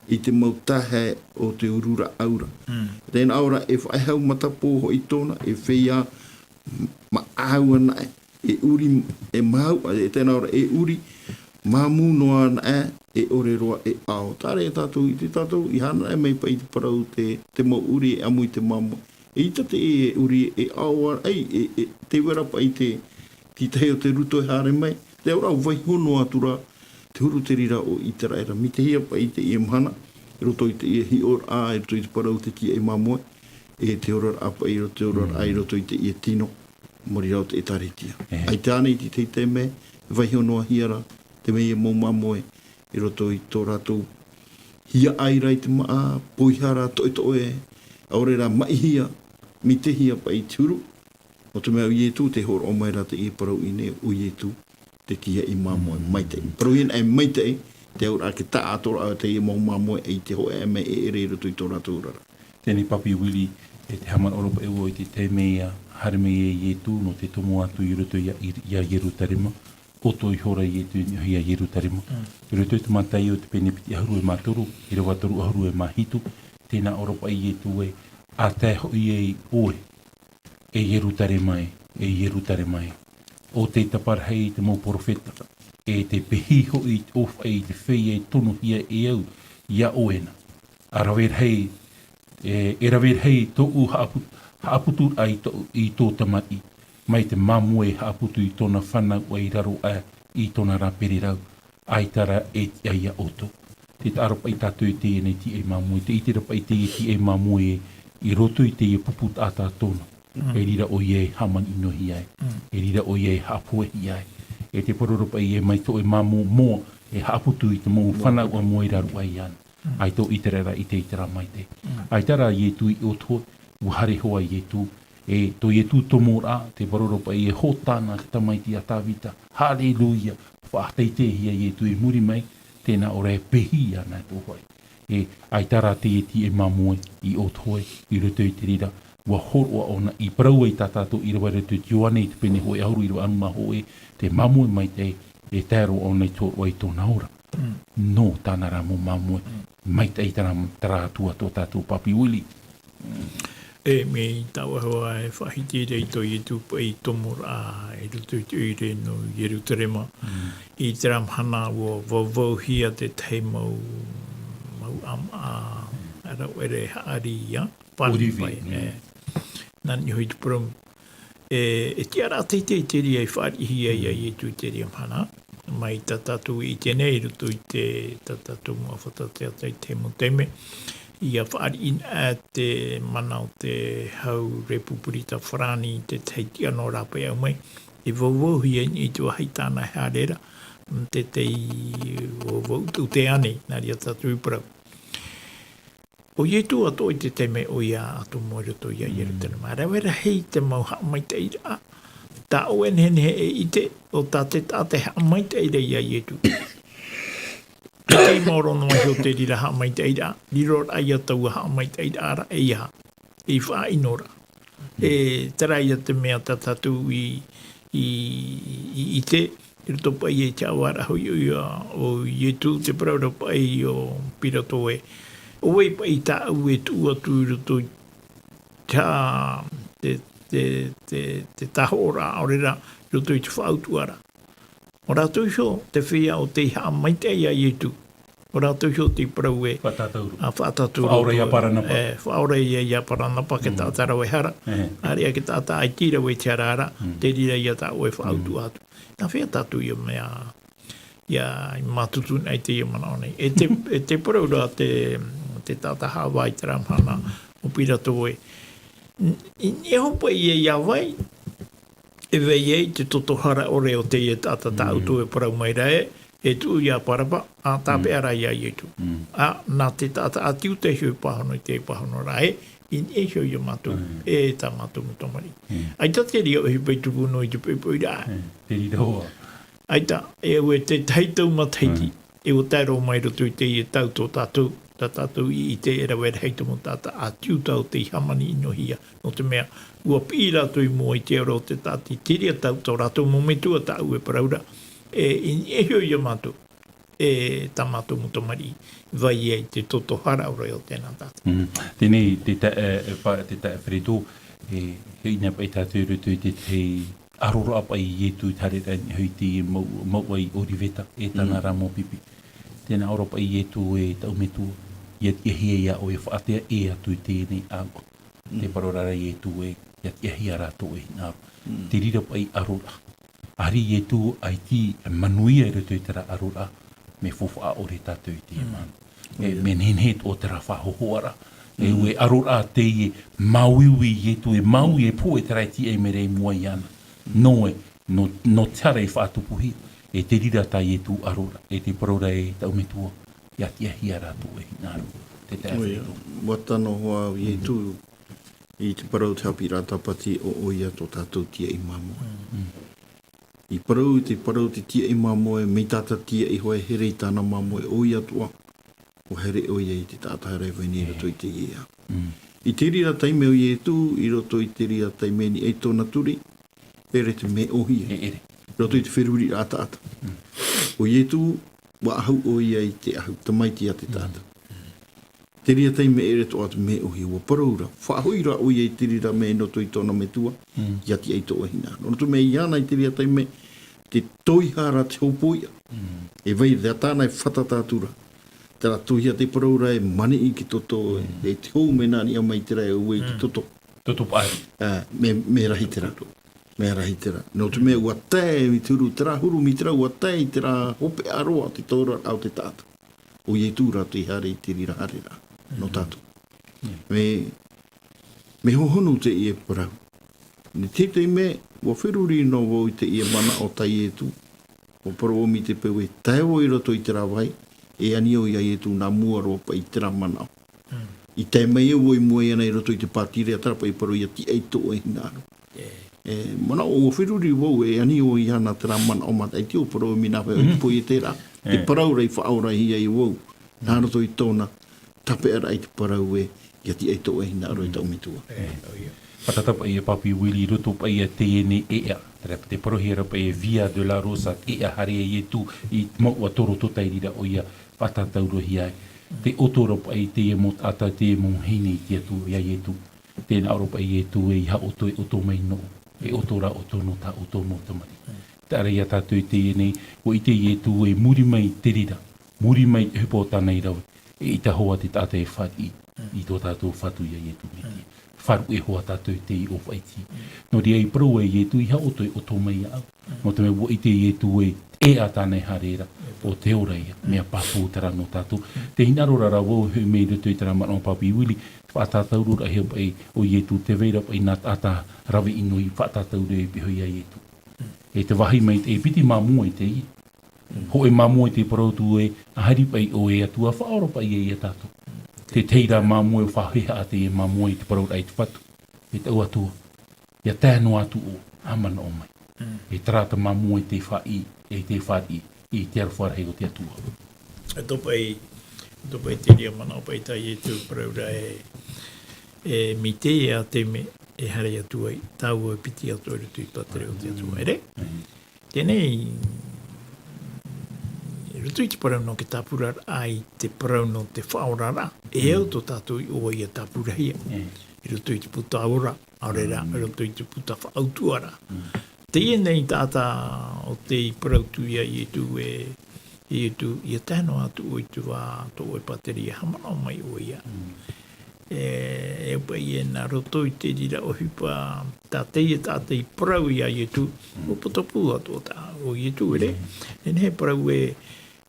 i te mau taehae o te ururaʻau ra. Tē nā ʻō ra, e faʻehau matapō hoʻi tōna, e feiā māʻau anaʻe, e ʻuri, e māʻau, e tē nā ʻō ra, e ʻuri māmū noa anaʻe, e ʻore roa e ʻao. Terā ia tātou, i te tātou, i hānere mai paʻi te parau te, te mau ʻuri e ʻamu i te māmoe. E ʻita teie e ʻori, e ʻaoa, ai, e, e, te uera paʻi te, te tahi o te ruto e haere mai, te aura vaiiho noa atu ra, te huru te reira o Iteraera, mitehia paʻi teie mahana, i roto i teie hiʻoraʻa, i roto i te parau te tīaʻi māmoe, e te oraraʻa paʻi, i roto, te oraraʻa, i roto i teie tino, mai reira o te ʻĒtārētia. E. ʻAita ānei te tahi taime, vaiiho noa hia ra, te mea mau māmoe, i roto i tō rātou hiaʻai ra i te māʻa, poihara, toʻetoʻe, ʻaore rā maʻihia, mitehia paʻi te huru, nō te mea ʻo Ietu, tē hōroʻa mai ra teie parau i ʻō nei, ʻo Ietu, te tīaʻi māmoe maitaʻi. Parau ïa ē maitaʻi, te auraʻa, te taʻatoʻaraʻa o teie mau māmoe, ʻaita e hōʻē mea e ʻere i roto i tō rātou oraraʻa. Teie nei Papi Willie, e te haʻamanaʻo ra paʻi ʻoe i te taime ʻia haere mai ai Ietu, nō te tomo atu i roto ia, i, ia Ierutarema, ʻoto ihora Ietu i niʻa iā Ierutarema. Mm. I roto i te Mataio te pene piti ʻahuru e mā toru, ʻīrava toru ʻahuru e mā hitu, tē nā ʻō ra paʻi Ietu ē, ʻa tae hoʻi ai ʻoe, e Ierutarema ē, e Ierutarema ē, ʻo tei taparahi i te mau perofeta, e tei pehi hoʻi i te ʻōfaʻi i te feiā e tonohia e au iā ʻoe na. ʻA rave rahi, e, e rave rahi tōʻu haʻapu-, haʻaputuraʻa i tō, i tō tamariʻi, mai te māmoe e haʻaputu i tōna fānau ʻaita i raro aʻe i tōna rā pererau, ʻaita rā e tiʻa iā ʻoutou. Tē taʻa ra paʻi tātou i teie nei tīaʻi māmoe, tē ʻite ra paʻi teie tīaʻi māmoe i roto i teie pupu taʻata tōna. Mm. E reira ʻoia e hāmani noa hia ai. Mm. E reira ʻoia e haʻapohehia ai. E te parau ra paʻi ē mai tō ʻoe māmoe, e haʻaputu i te mau fānau ʻāmoe i raro aʻe iāna. Mm. ʻAita ʻo Iteraera i te, i te rā maitaʻi. Mm. ʻAita rā Ietu i ʻō atu, ʻua haere hoʻi Ietu. E tō Ietu tomoraʻa, te parau ra paʻi ē Hōtana, te tamaiti a Tāvita. Haleluia. Faʻateiteihia Ietu i muri mai, tē nā ʻō ra e pehi ana tō ʻōfaʻi. E, ʻaita rā teie tīaʻi māmoe i ʻō atu i roto i te reira, ʻua hōroʻa ʻōna i parau ai tā tātou ʻīrava i roto i te Ioane i te pene hōʻē ʻahuru ʻīrava ʻahuru mā hōʻē, te māmoe maitaʻi, e tae roa ʻōna i te hōroʻa i tōna ora. Mm. Nō tāna rā mau māmoe, mm, maitaʻi terā, terā Atua tō tātou Papi Willie. Mm. E, mai tā vau e faʻahiti ra i tō Ietu paʻi tomoraʻa i roto i te ʻoire nō Ierutarema. Mm. I terā mahana ʻua vauvauhia te tahi mau, mau ʻāmaʻa, mm, rauʻere haʻari ia, palm, ʻōrive, paʻi, mm, e, nā niʻa hoʻi te parau. E, e tiʻaraʻa teitei te reira i fāriʻihia ai iā Ietu i terā mahana. Mai tā tātou i ʻite nei i roto i te, tā tātou mau ʻāfata teata i te mau taime. ʻIa fāriʻi anaʻe te mana o te hau Repupirita Farāni i te tahi tiʻa nō rāpae au mai. E vauvauhia i niʻa i te vāhi tāna e haere ra, te, te vauvau ʻute ānei, nā reira tātou i parau. ʻO Ietu atoʻa i te taime ʻoia atoʻa i roto iā Ierutarema. Mm. Rave rahi te mau haʻamaitaʻiraʻa. Tā ʻoe nehenehe e ʻite, ʻo tā te taʻata e haʻamaitaʻi ra iā Ietu. Tē tei maoro noa iho te reira haʻamaitaʻiraʻa. Riro rā ia taua haʻamaitaʻiraʻa ra, e ia, i faʻaʻino ra. E, terā ia te mea tā tātou i, i, i ʻite, i roto paʻi i te haʻavāraʻa hoʻi ʻo Ietu, te parau ra paʻi ʻo Pirato ē, ʻo vai paʻi tāʻu e tuʻu atu i roto i te, te, te, te tāhoʻoraʻa, ʻaore rā, i roto i te faʻautuʻaraʻa. ʻO rātou iho te feiā ʻo tei haʻamaitaʻi iā Ietu. ʻO rātou iho tei parau ē. Faʻatātauro. Ā, faʻatātauro. Faʻaora iā Paranapa. E, faʻaora ia iā Paranapa, te taʻata rave hara. E. ʻĀreʻa te taʻata ʻaita i rave i te hara ra, te reira ia tā ʻoe e faʻautuʻa atu. Nā hea tātou ia mea, ia mātutu nei teie manaʻo nei. E te, e te parau ra te, te taʻata haʻavā i terā mahana ʻo Pirato ē. I niʻa hoʻi paʻi ia vai, e vai ai te toto hara ʻore o teie taʻata tā ʻoutou e parau mai ra ē, e tuʻu iā Paranapa, ā, tāpeʻa rā iā Ietu. Mm. Ā, nā te taʻata ʻāti Iuta iho i pāhono i te pāhonoraʻa ē, i niʻa iho iā mātou, e tā mātou mau tamariʻi. Mm. ʻAita te reira ʻohipa i tupu noa i te poʻipoʻiraʻa. Mm. Te reira hoʻi. ʻAita, e ʻua te tahi tau matahiti. Mm. E ʻua tae roa mai roto i teie tau tō tātou, tā tātou i ʻite e rave rahi te mau taʻata ʻāti Iuta ʻo tei hāmani ʻinohia. Nō te mea, ʻua piʻi rātou i mua i te ora o te tāʻati, te reira tau tō rātou mau metua tāʻu e parau ra. E, i niʻa iho iā mātou, e tā mātou mau tamariʻi, vai ai te toto hara ʻore o tēnā taʻata. Mm. Teie nei, te ta-, e, e, pa-, te taeaʻe Fredo, e, hoʻi na paʻi tātou i roto i te, te aroraʻa paʻi Ietu i te haereraʻa i niʻa i te mau, mouʻa i Ōriveta, e tāna ra mau pipi. Tē nā ʻō ra paʻi Ietu ē tāʻu Metua, ʻia tiʻahia iā ʻoe e faʻaātea ʻē atu i teie nei ʻāuʻa. Te parau ra Ietu ē, ʻia tiʻahia rātou e hinaʻaro. Te reira paʻi ʻaroraʻa. ʻĀreʻa Ietu ʻaita e manuia i roto i terā ʻaroraʻa, mea faufaʻa ʻore tātou i teie mahana. E, mea nehenehe atoʻa terā faʻahohoʻaraʻa. E, ʻua ʻaroraʻa teie māuiui Ietu, e māuiui e pohe terā e tiʻa mai ra i mua iāna. Nō ē, nō, nō te hara i faʻatupuhia, e te reira tā Ietu ʻaroraʻa, e te parau ra e taʻu metua, ʻia tiʻahia rātou e hinaʻaro. Te taeaʻe Ferito. ʻUa tano hoʻi Ietu i te parau te haʻapiʻiraʻa tāpati ʻo, ʻoia tō tātou tiaʻi māmoe. I parau, te parau te tiaʻi māmoe, mai tā te tiaʻi hoʻi e here i tāna māmoe, ʻoia atoʻa, ʻua here ʻoia i te taʻata haere mai nei i roto i teie ao. I te reira taime ʻo Ietu, i roto i te reira taime i niʻa i tōna ture, e ʻere te mea ʻōhie. E ʻere. I roto i te feruriraʻa taʻata. ʻO Ietu, ʻua ʻahu ʻoia i te ʻahu, tamaiti a te taʻata. Te reira taime e ʻere atoʻa te mea ʻōhie, ʻua parau ra, faʻahoʻi ra ʻoia i te reira mea i roto i tōna metua, ʻia tiʻa i tō ʻoe hinaʻaro. Nō te mea iāna i te reira taime, te toiha ra te hōpoiʻa. E vai ra tāna e fātata atu ra. Terā toiha te parau ra e maniʻi i te toto, e te hou mea nā niʻa mai terā e ʻoe i te toto. Toto paʻari. Ā, mea, mea rahi terā. Mea rahi terā. Nō te mea ʻua tae i te huru, terā huru mai terā ʻua tae i terā hopeʻa roa te tauraraʻa o te taʻata. ʻO Ietu rātou i haere i te reira haereraʻa nō tātou. Mea, mea hohonu teie parau. I te taime, ʻua feruri noa vau i teie manaʻo tā Ietu. ʻUa parau mai te peu e tae vau i roto i terā vāhi, e ani au iā Ietu nā mua roa paʻi i terā manaʻo. I tae mai au i mua iāna i roto i te pātireia, terā paʻi parau ʻia tiʻa i tō ʻoe hinaʻaro. E, manaʻo ʻua feruri vau e ani au iāna terā manaʻo mataʻiti ʻua parau mai nā hea ʻoe i te poiete ra. Te parau ra i faʻaorahia ai vau. Nā roto i tōna tāpeʻaraʻa i te parau ē, ʻia tiʻa i tō ʻoe hinaʻaro e taʻu metua. Fātata paʻi e Papi Willie i roto paʻi i teie nei ʻēʻa. Terā te parauhia ra paʻi e Via Dolorosa, ʻēʻa haere a Ietu i te mouʻa Toro Tota i reira ʻoia, fātata atoʻa hia ai. Te ʻoto ra paʻi teie mau taʻata, teie mau vahine i te Atua iā Ietu. Tē nā ʻō ra paʻi Ietu ē, ʻeiaha ʻoutou e ʻoto mai nōʻu. E ʻoto rā ʻoutou nō tā ʻoutou mau tamariʻi. Terā ia tātou i teie nei, ʻua ʻite Ietu ē, muri mai te reira, muri mai te ʻohipa o tāna i rave, eʻita hoʻi te taʻata e fāriʻi i tō tātou Fatu iā Ietu Metia. Faʻaruʻe hoʻi tātou i te ʻōfaʻi. Nō reira i parau ai Ietu, ʻeiaha ʻoutou e ʻoto mai iāʻu. Nō te mea ʻua ʻite Ietu ē, ʻēʻa tāna e haere ra, ʻo te ora ïa, mea pāpū terā nō tātou. Tē hinaʻaro ra vau e hoʻi mai i roto i terā manaʻo Papi Willie, faʻatātauriraʻahia paʻi ʻo Ietu, tē vai ra paʻi nā taʻata rave ʻino i faʻatātauriraʻa i pīhaʻi iā Ietu. E te vāhi maitaʻi, piti māmoe teie. Hōʻē māmoe tē parau atu ē, ʻa haere paʻi ʻoe e Atua, faʻaora paʻi ia iā tātou. Te tahi ra māmoe ʻua faʻahoʻi teie māmoe i te parauraʻa i te Fatu. E taʻu Atua, ʻia tae noa atu ʻoe, haʻamanaʻo mai. E terā te māmoe tē fāriʻi, e tē fāriʻi i te aroha rahi o te Atua. E tō paʻi, e tō paʻi te reira manaʻo paʻi tā Ietu parauraʻa ē, e mai teie taime e haere atu ai, tāua e piti atoʻa i roto i te pātireia o te Atua. ʻEre? Teie nei, i roto i te parau nō te tāpuraraʻa, i te parau nō te faʻaoraraʻa, e au tō tātou iʻoa ʻia tāpurahia. I roto i te puta ora, ʻaore rā, i roto i te puta faʻautuʻaraʻa. Teie nei taʻata ʻo tē parau atu iā Ietu ē, Ietu, ʻia tae noa atu ʻoe i te vā tō ʻoe pātireia, haʻamanaʻo mai ʻoe iāʻu. E, e au paʻi ē nā roto i te reira ʻohipa, tā teie taʻata i parau iā Ietu, ʻua putapū atoʻa tā ʻo Ietu, ʻere? E nehenehe e parau ē,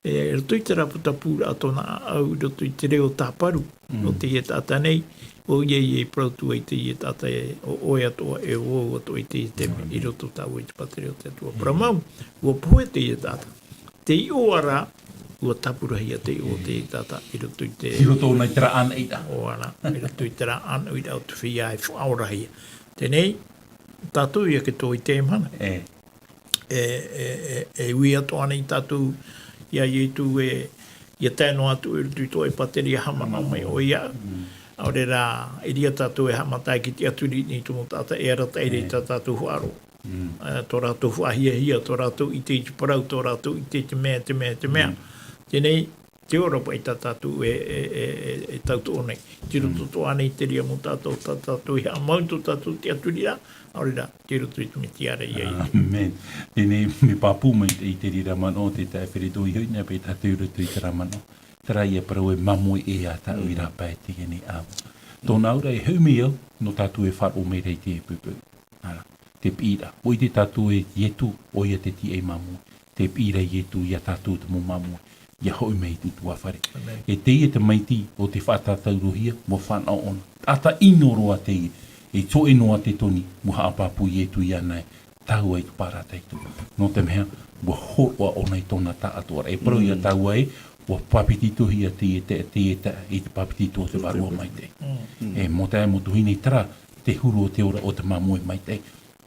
e, i roto i terā putapūraʻa tōna ʻāʻau, i roto i te reo tāparu, ʻo teie taʻata nei, ʻoia ïa i parau atu ai teie taʻata ē, ʻo ʻoe atoʻa, e ʻo vau atoʻa i teie taime, i roto tāua i te pātireia o te Atua. Parau mau, ʻua pohe teie taʻata. Te iʻoa ra, ʻua tāpurahia te iʻoa o te taʻata i roto i te... I roto ʻōna i terā ʻānaʻiraʻa. ʻOia, i roto i terā ʻānaʻiraʻa o te feiā e faʻaorahia. Teie nei, tātou ïa katoa i teie mahana. E. E, e, e, e ui atoʻa nei tātou iā Ietu ē, ʻia tae noa atu i roto i tō ʻoe pātireia, haʻamanaʻo mai ʻoe iāʻu. ʻAore rā, i reira tātou e haʻamata ai ki te tiʻaturi i te mau taʻata, e arataʻi ra i tā tātou faʻaroʻo. Ā, tō rātou faʻahiahia, tō rātou ʻite i te parau, tō rātou ʻite i te mea, te mea, te mea. Teie nei, te ora paʻi tā tātou e, e, e, e, e tautoʻo nei. Tei roto atoʻa nei te reira mau taʻata, tā tātou e haʻamau i tō tātou tiʻaturiraʻa, ʻaore rā, tei roto i te Metia ra iā Ietu. ʻĀmene. Teie nei, mea pāpū mai i te reira manaʻo, te taeaʻe Ferito, i hoʻi na paʻi tātou i roto i terā manaʻo. Terā ïa parau ē, māmoe ʻē ā tāʻu i rāpae i teie nei ʻāvaʻe. Tōna auraʻa e hoʻi mai au, nō tātou e faʻaroʻo mai ra i te poipoi. Ara, te piʻiraʻa. ʻUa ʻite tātou e Ietu, ʻoia te tīaʻi māmoe. Te piʻi ra Ietu ia tātou te mau māmoe. ʻIa hoʻi mai i te ʻutuāfare. Amen. E teie te maitaʻi o te faʻatātaurohia, ʻua fānaʻo ʻōna. Taʻata ʻino roa teie, e toe noa te toni, ʻua haʻapāpū Ietu iāna e tāua i te parataito. Nō te mea, ʻua hōroʻa ʻōna i tōna taʻatoʻaraʻa. E parau ia tāua ē, ʻua papetitohia teie, te, teie, te, i te papetito o te Vārua Maitaʻi. E, mau taeaʻe, mau tuahine, terā te huru o te ora o te māmoe maitaʻi.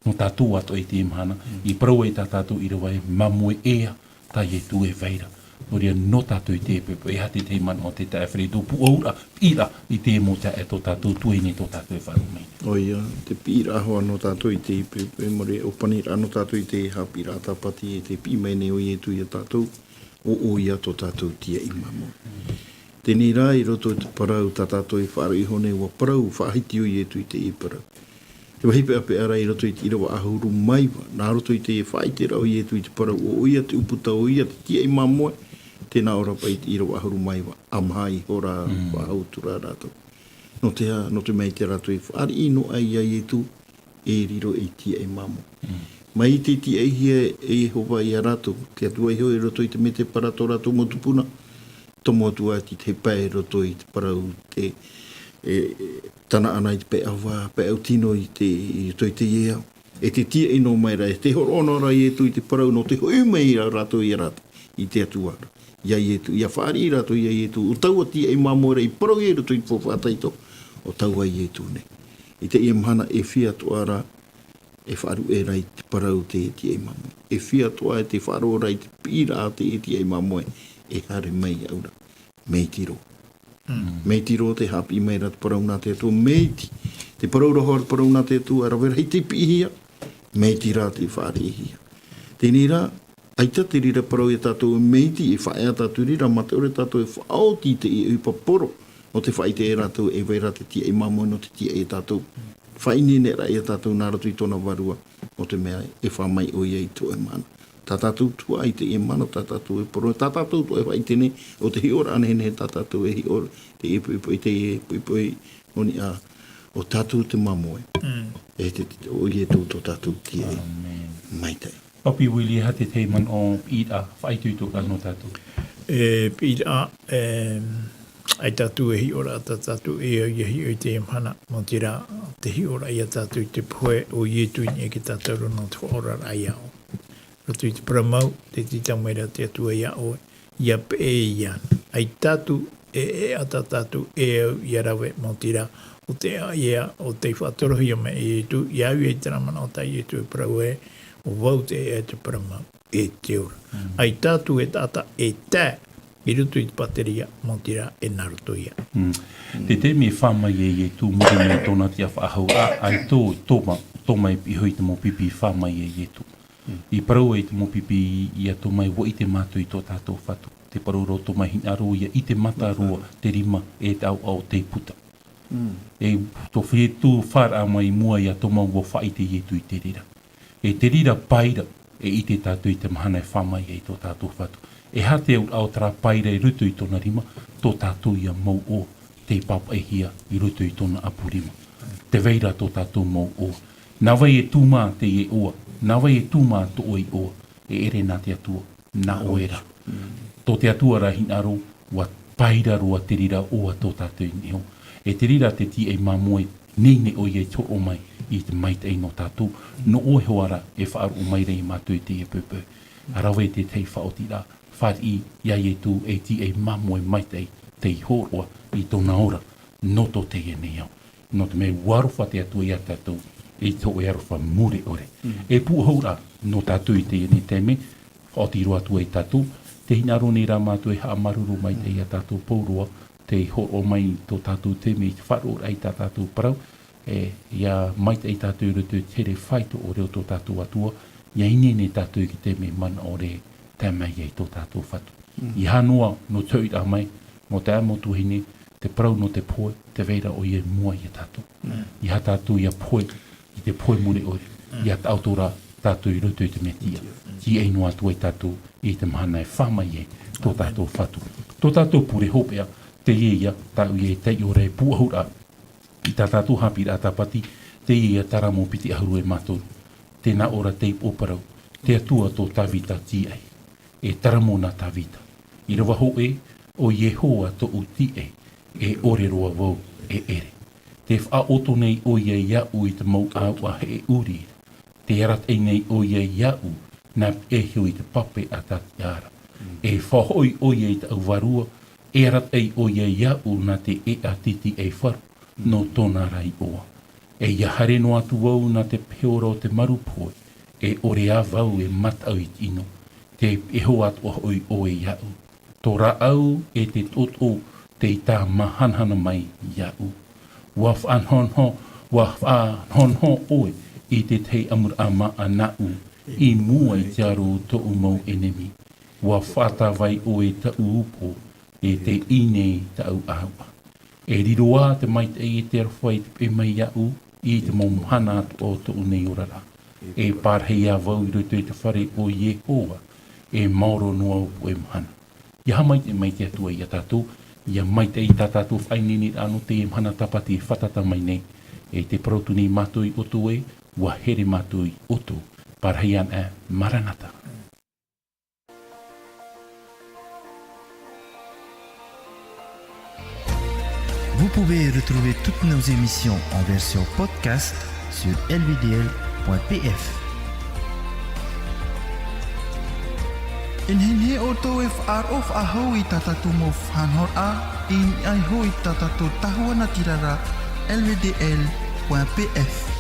Nō tātou atoʻa i teie mahana, i parau ai tā tātou ʻīrava ē, māmoe ʻē ā, tā Ietu e vai ra. Nō reira, nō tātou i teie poipoi, e aha te tahi manaʻo a te taeaʻe Fredo, puʻohuraʻa, piʻiraʻa, i te mau taeaʻe tō tātou tuahine tō tātou e faʻaroʻo mai. ʻOia, te piʻiraʻa hoʻi nō tātou i teie poipoi, mau ra e ʻōpaniraʻa nō tātou i te haʻapiʻiraʻa tāpati, e te piʻi mai nei o Ietu ia tātou, ʻo ʻoia tō tātou tīaʻi māmoe. Teie rā, i roto i te parau tā tātou e fāriʻi iho nei, ʻua parau faʻahiti ʻo Ietu i teie parau. Te vāhi peʻapeʻa ra i roto i te ʻīrava ʻahuru mā iva, nā roto i te faʻaʻiteraʻa o Ietu i te parau, ʻo ʻoia te ʻūputa, ʻoia te tīaʻi māmoe, tē nā ʻō ra paʻi i te ʻīrava ʻahuru mā iva, ʻa maha iho rā, faʻahou atu ra rātou. Nō te aha? Nō te mea ʻite rātou e fāriʻi noa aʻe ia Ietu, e riro ei tīaʻi māmoe. Mai te tīaʻihia e Iehova ia rātou, te Atua iho i roto i te mētēpara tō rātou mau tupuna, tomo atu ā i te pae i roto i te parau te, e, e, tana ana i te pae ʻava, pae ʻautino i te, i roto i teie ao. E te tīaʻi noa mai ra, e te hōroʻa noa ra Ietu i te parau nō te hoʻi mai ra rātou ia rātou, i te Atua ra. Ia Ietu, ʻia fāriʻi rātou ia Ietu, ʻo taua tīaʻi māmoe ra i parau ia i roto i te faufaʻa tahito, ʻo taua Ietu nei. I teie mahana e feiā atoʻa ra, e faʻaruʻe ra i te parau te tīaʻi māmoe. E feiā atoʻa e te faʻaroʻo ra i te piʻiraʻa te tīaʻi māmoe, e haere mai iāʻu ra. Mai te rō. Mai te rō te haʻapiʻi mai ra te parau nā te Atua, mai te, te parau ra hoʻi te parau nā te Atua, e rave rahi te piʻihia, mai te rā te fāriʻihia. Teie rā, ʻaita te reira parau ia tātou e mai te, e faʻaea tātou reira, mā te ʻore tātou e faʻaoti i te ʻohipa poro, nō te faʻaʻite ia rātou e vai ra te tīaʻi māmoe nō te tīaʻi ia tātou. Faʻaineineraʻa ia tātou nā roto i tōna vārua, nō te mea e fā mai ʻoia i te hōʻē mana. Tā tātou atoʻa i teie mana, tā tātou e poro, tā tātou atoʻa e faʻaʻite nei, ʻo te hiʻoraʻa nehenehe tā tātou e hiʻo, te e poʻipoʻi, te e poʻipoʻi, ʻoni ā, ʻo tātou te māmoe. E te, te, ʻo Ietu tō tātou tīaʻi. Amen. Maitaʻi. Papi Willie, e aha te tahi manaʻo piʻiraʻa, faʻaitoitoraʻa nō tātou? E piʻiraʻa, e, ʻaita tātou e hiʻoraʻa tā tātou e au ʻia hiʻo i teie mahana, nō te reira, te hiʻoraʻa ia tātou i te pohe, ʻo Ietu i niʻa i te tātauro nō te faʻaoraraʻa iāʻu. Roto i te parau mau, tē tītau mai ra te Atua iā ʻoe, ʻia peʻe iāna. ʻAita tātou, e, e ʻata tātou, e au, ʻia rave, nō te reira, ʻo te ʻāʻau, ʻo tei faʻatorohia mai e Ietu, ʻia au i terā manaʻo tā Ietu e parau ē, ʻo vau te ʻēʻa, te parau mau, e te ora. ʻAita tātou e taʻata e tae, i roto i te pāteria, nō te reira e nā roto ia. Te taime e fā mai ai Ietu, muri mai tōna tiʻafaʻahouraʻa, ʻaita ʻo Toma, Toma e piʻi iho i te mau pipi fā mai ai Ietu. I parau ai te mau pipi ia Toma, ʻua ʻite mātou i tō tātou Fatu. Te parau ra ʻo Toma e hinaʻaro ʻia ʻite mata roa te rima e te ʻaoʻao tei puta. E tō Fatu fāraʻa mai i mua ia Toma, ʻua faʻaʻite Ietu i te reira. E te reira paʻi ra, e ʻite tātou i te mahana e fā mai ai tō tātou Fatu. E aha te auraʻa o terā paʻi ra i roto i tōna rima, tō tātou ia mau ʻoa, tei pāpaʻihia i roto i tōna ʻapu rima. Tē vai ra tō tātou mau ʻoa. Nā vai e tū mā teie ʻoa, nā vai e tū mā tō ʻoe ʻoa, e ʻere nā te Atua, nā ʻoe ra. Tō te Atua ra hinaʻaro, ʻua paʻi ra roa te reira ʻoa tō tātou i niʻa iho. E te reira te tīaʻi māmoe, nehenehe ʻoia i hōroʻa mai i te maitaʻi nō tātou, nō ʻoe hoʻi ra e faʻaroʻo mai ra ia mātou i teie poipoi. ʻA rave te tahi faʻaotiraʻa, fāriʻi ia Ietu ei tīaʻi māmoe maitaʻi tei hōroʻa i tōna ora nō tō teie nei ao. Nō te mea ʻua aroha te Atua ia tātou i te hōʻē aroha mure ʻore. E puʻohuraʻa nō tātou i teie nei taime, faʻaoti roa atu ai tātou, tē hinaʻaro nei rā mātou e haʻamāuruuru maitaʻi ia tātou pauroa, tei hōroʻa mai tō tātou taime i te faʻaroʻoraʻa i tā tātou parau, e, ʻia maitaʻi tātou i roto i te here faito ʻore o tō tātou Atua, ʻia ineine tātou i te taime manaʻo ʻore e tae mai ai tō tātou Fatu. ʻEiaha noa nō te hoʻiraʻa mai, mau taeaʻe, mau tuahine, te parau nō te pohe, tē vai ra ʻoia i mua ia tātou. ʻEiaha tātou ʻia pohe, i te pohe mure ʻore, ʻia taʻoto ra tātou i roto i te Mesia. Tīaʻi noa atu ai tātou i te mahana e fā mai ai tō tātou Fatu. Tō tātou pure hopeʻa, teie ia, tāʻu ia e taiʻo ra e puʻohuraʻa, I tā tātou haʻapiʻiraʻa tāpati, teie ia Taramo piti ʻahuru e mā toru. Tē nā ʻō ra te ipu ʻōparau, te Atua tō Tāvita tīaʻi. E Taramo nā Tāvita. I rava hōʻē, ʻo Iehova tōʻu tīaʻi, e ʻore roa vau e ʻere. Tē faʻaʻoto nei ʻoia iāʻu i te mau ʻāuʻa heʻe ʻūrira. Tē arataʻi nei ʻoia iāʻu nā piʻe iho i te pape a Tatiara. E faʻahoʻi ʻoia i taʻu vārua, e arataʻi ʻoia iāʻu nā te ʻēʻa tītīʻaifaru nō tōna ra iʻoa. E ʻia haere noa atu vau nā te peho ra o te maru pohe, e ʻore ā vau e mataʻu i te ʻino, tē piʻe iho atoʻa hoʻi ʻoe iāʻu. Tō rāʻau e te toto tei tāmāhanahana mai iāʻu. ʻUa faʻanohonoho, ʻua faʻanohonoho ʻoe i te tahi ʻamuraʻa māʻa nāʻu, i mua i te aro o tōʻu mau ʻenemi. ʻUa faʻatāvai ʻoe i taʻu upoʻo, e tē ʻī nei taʻu ʻāuʻa. E riro ā te maitaʻi e te aroha i te piʻe mai iāʻu, i te mau mahana atoʻa o tōʻu nei oraraʻa. E pārahi ā vau i roto i te fare o Iehova, e maoro noa au i te mahana. ʻIa haʻamaitaʻi mai te Atua ia tātou, ʻia maitaʻi i tā tātou faʻaineineraʻa nō teie mahana tāpati e fātata mai nei. E tē parau atu nei mātou iā ʻoutou ē, ʻua here mātou iā ʻoutou. Pārahi ana, Maranata. Vous pouvez retrouver toutes nos émissions en version podcast sur L V D L point P F. E nehenehe ʻoutou e faʻaroʻo faʻahou i tā tātou mau faʻanahoraʻa, i niʻa iho i tā tātou tahua natirara, L V D L point P F.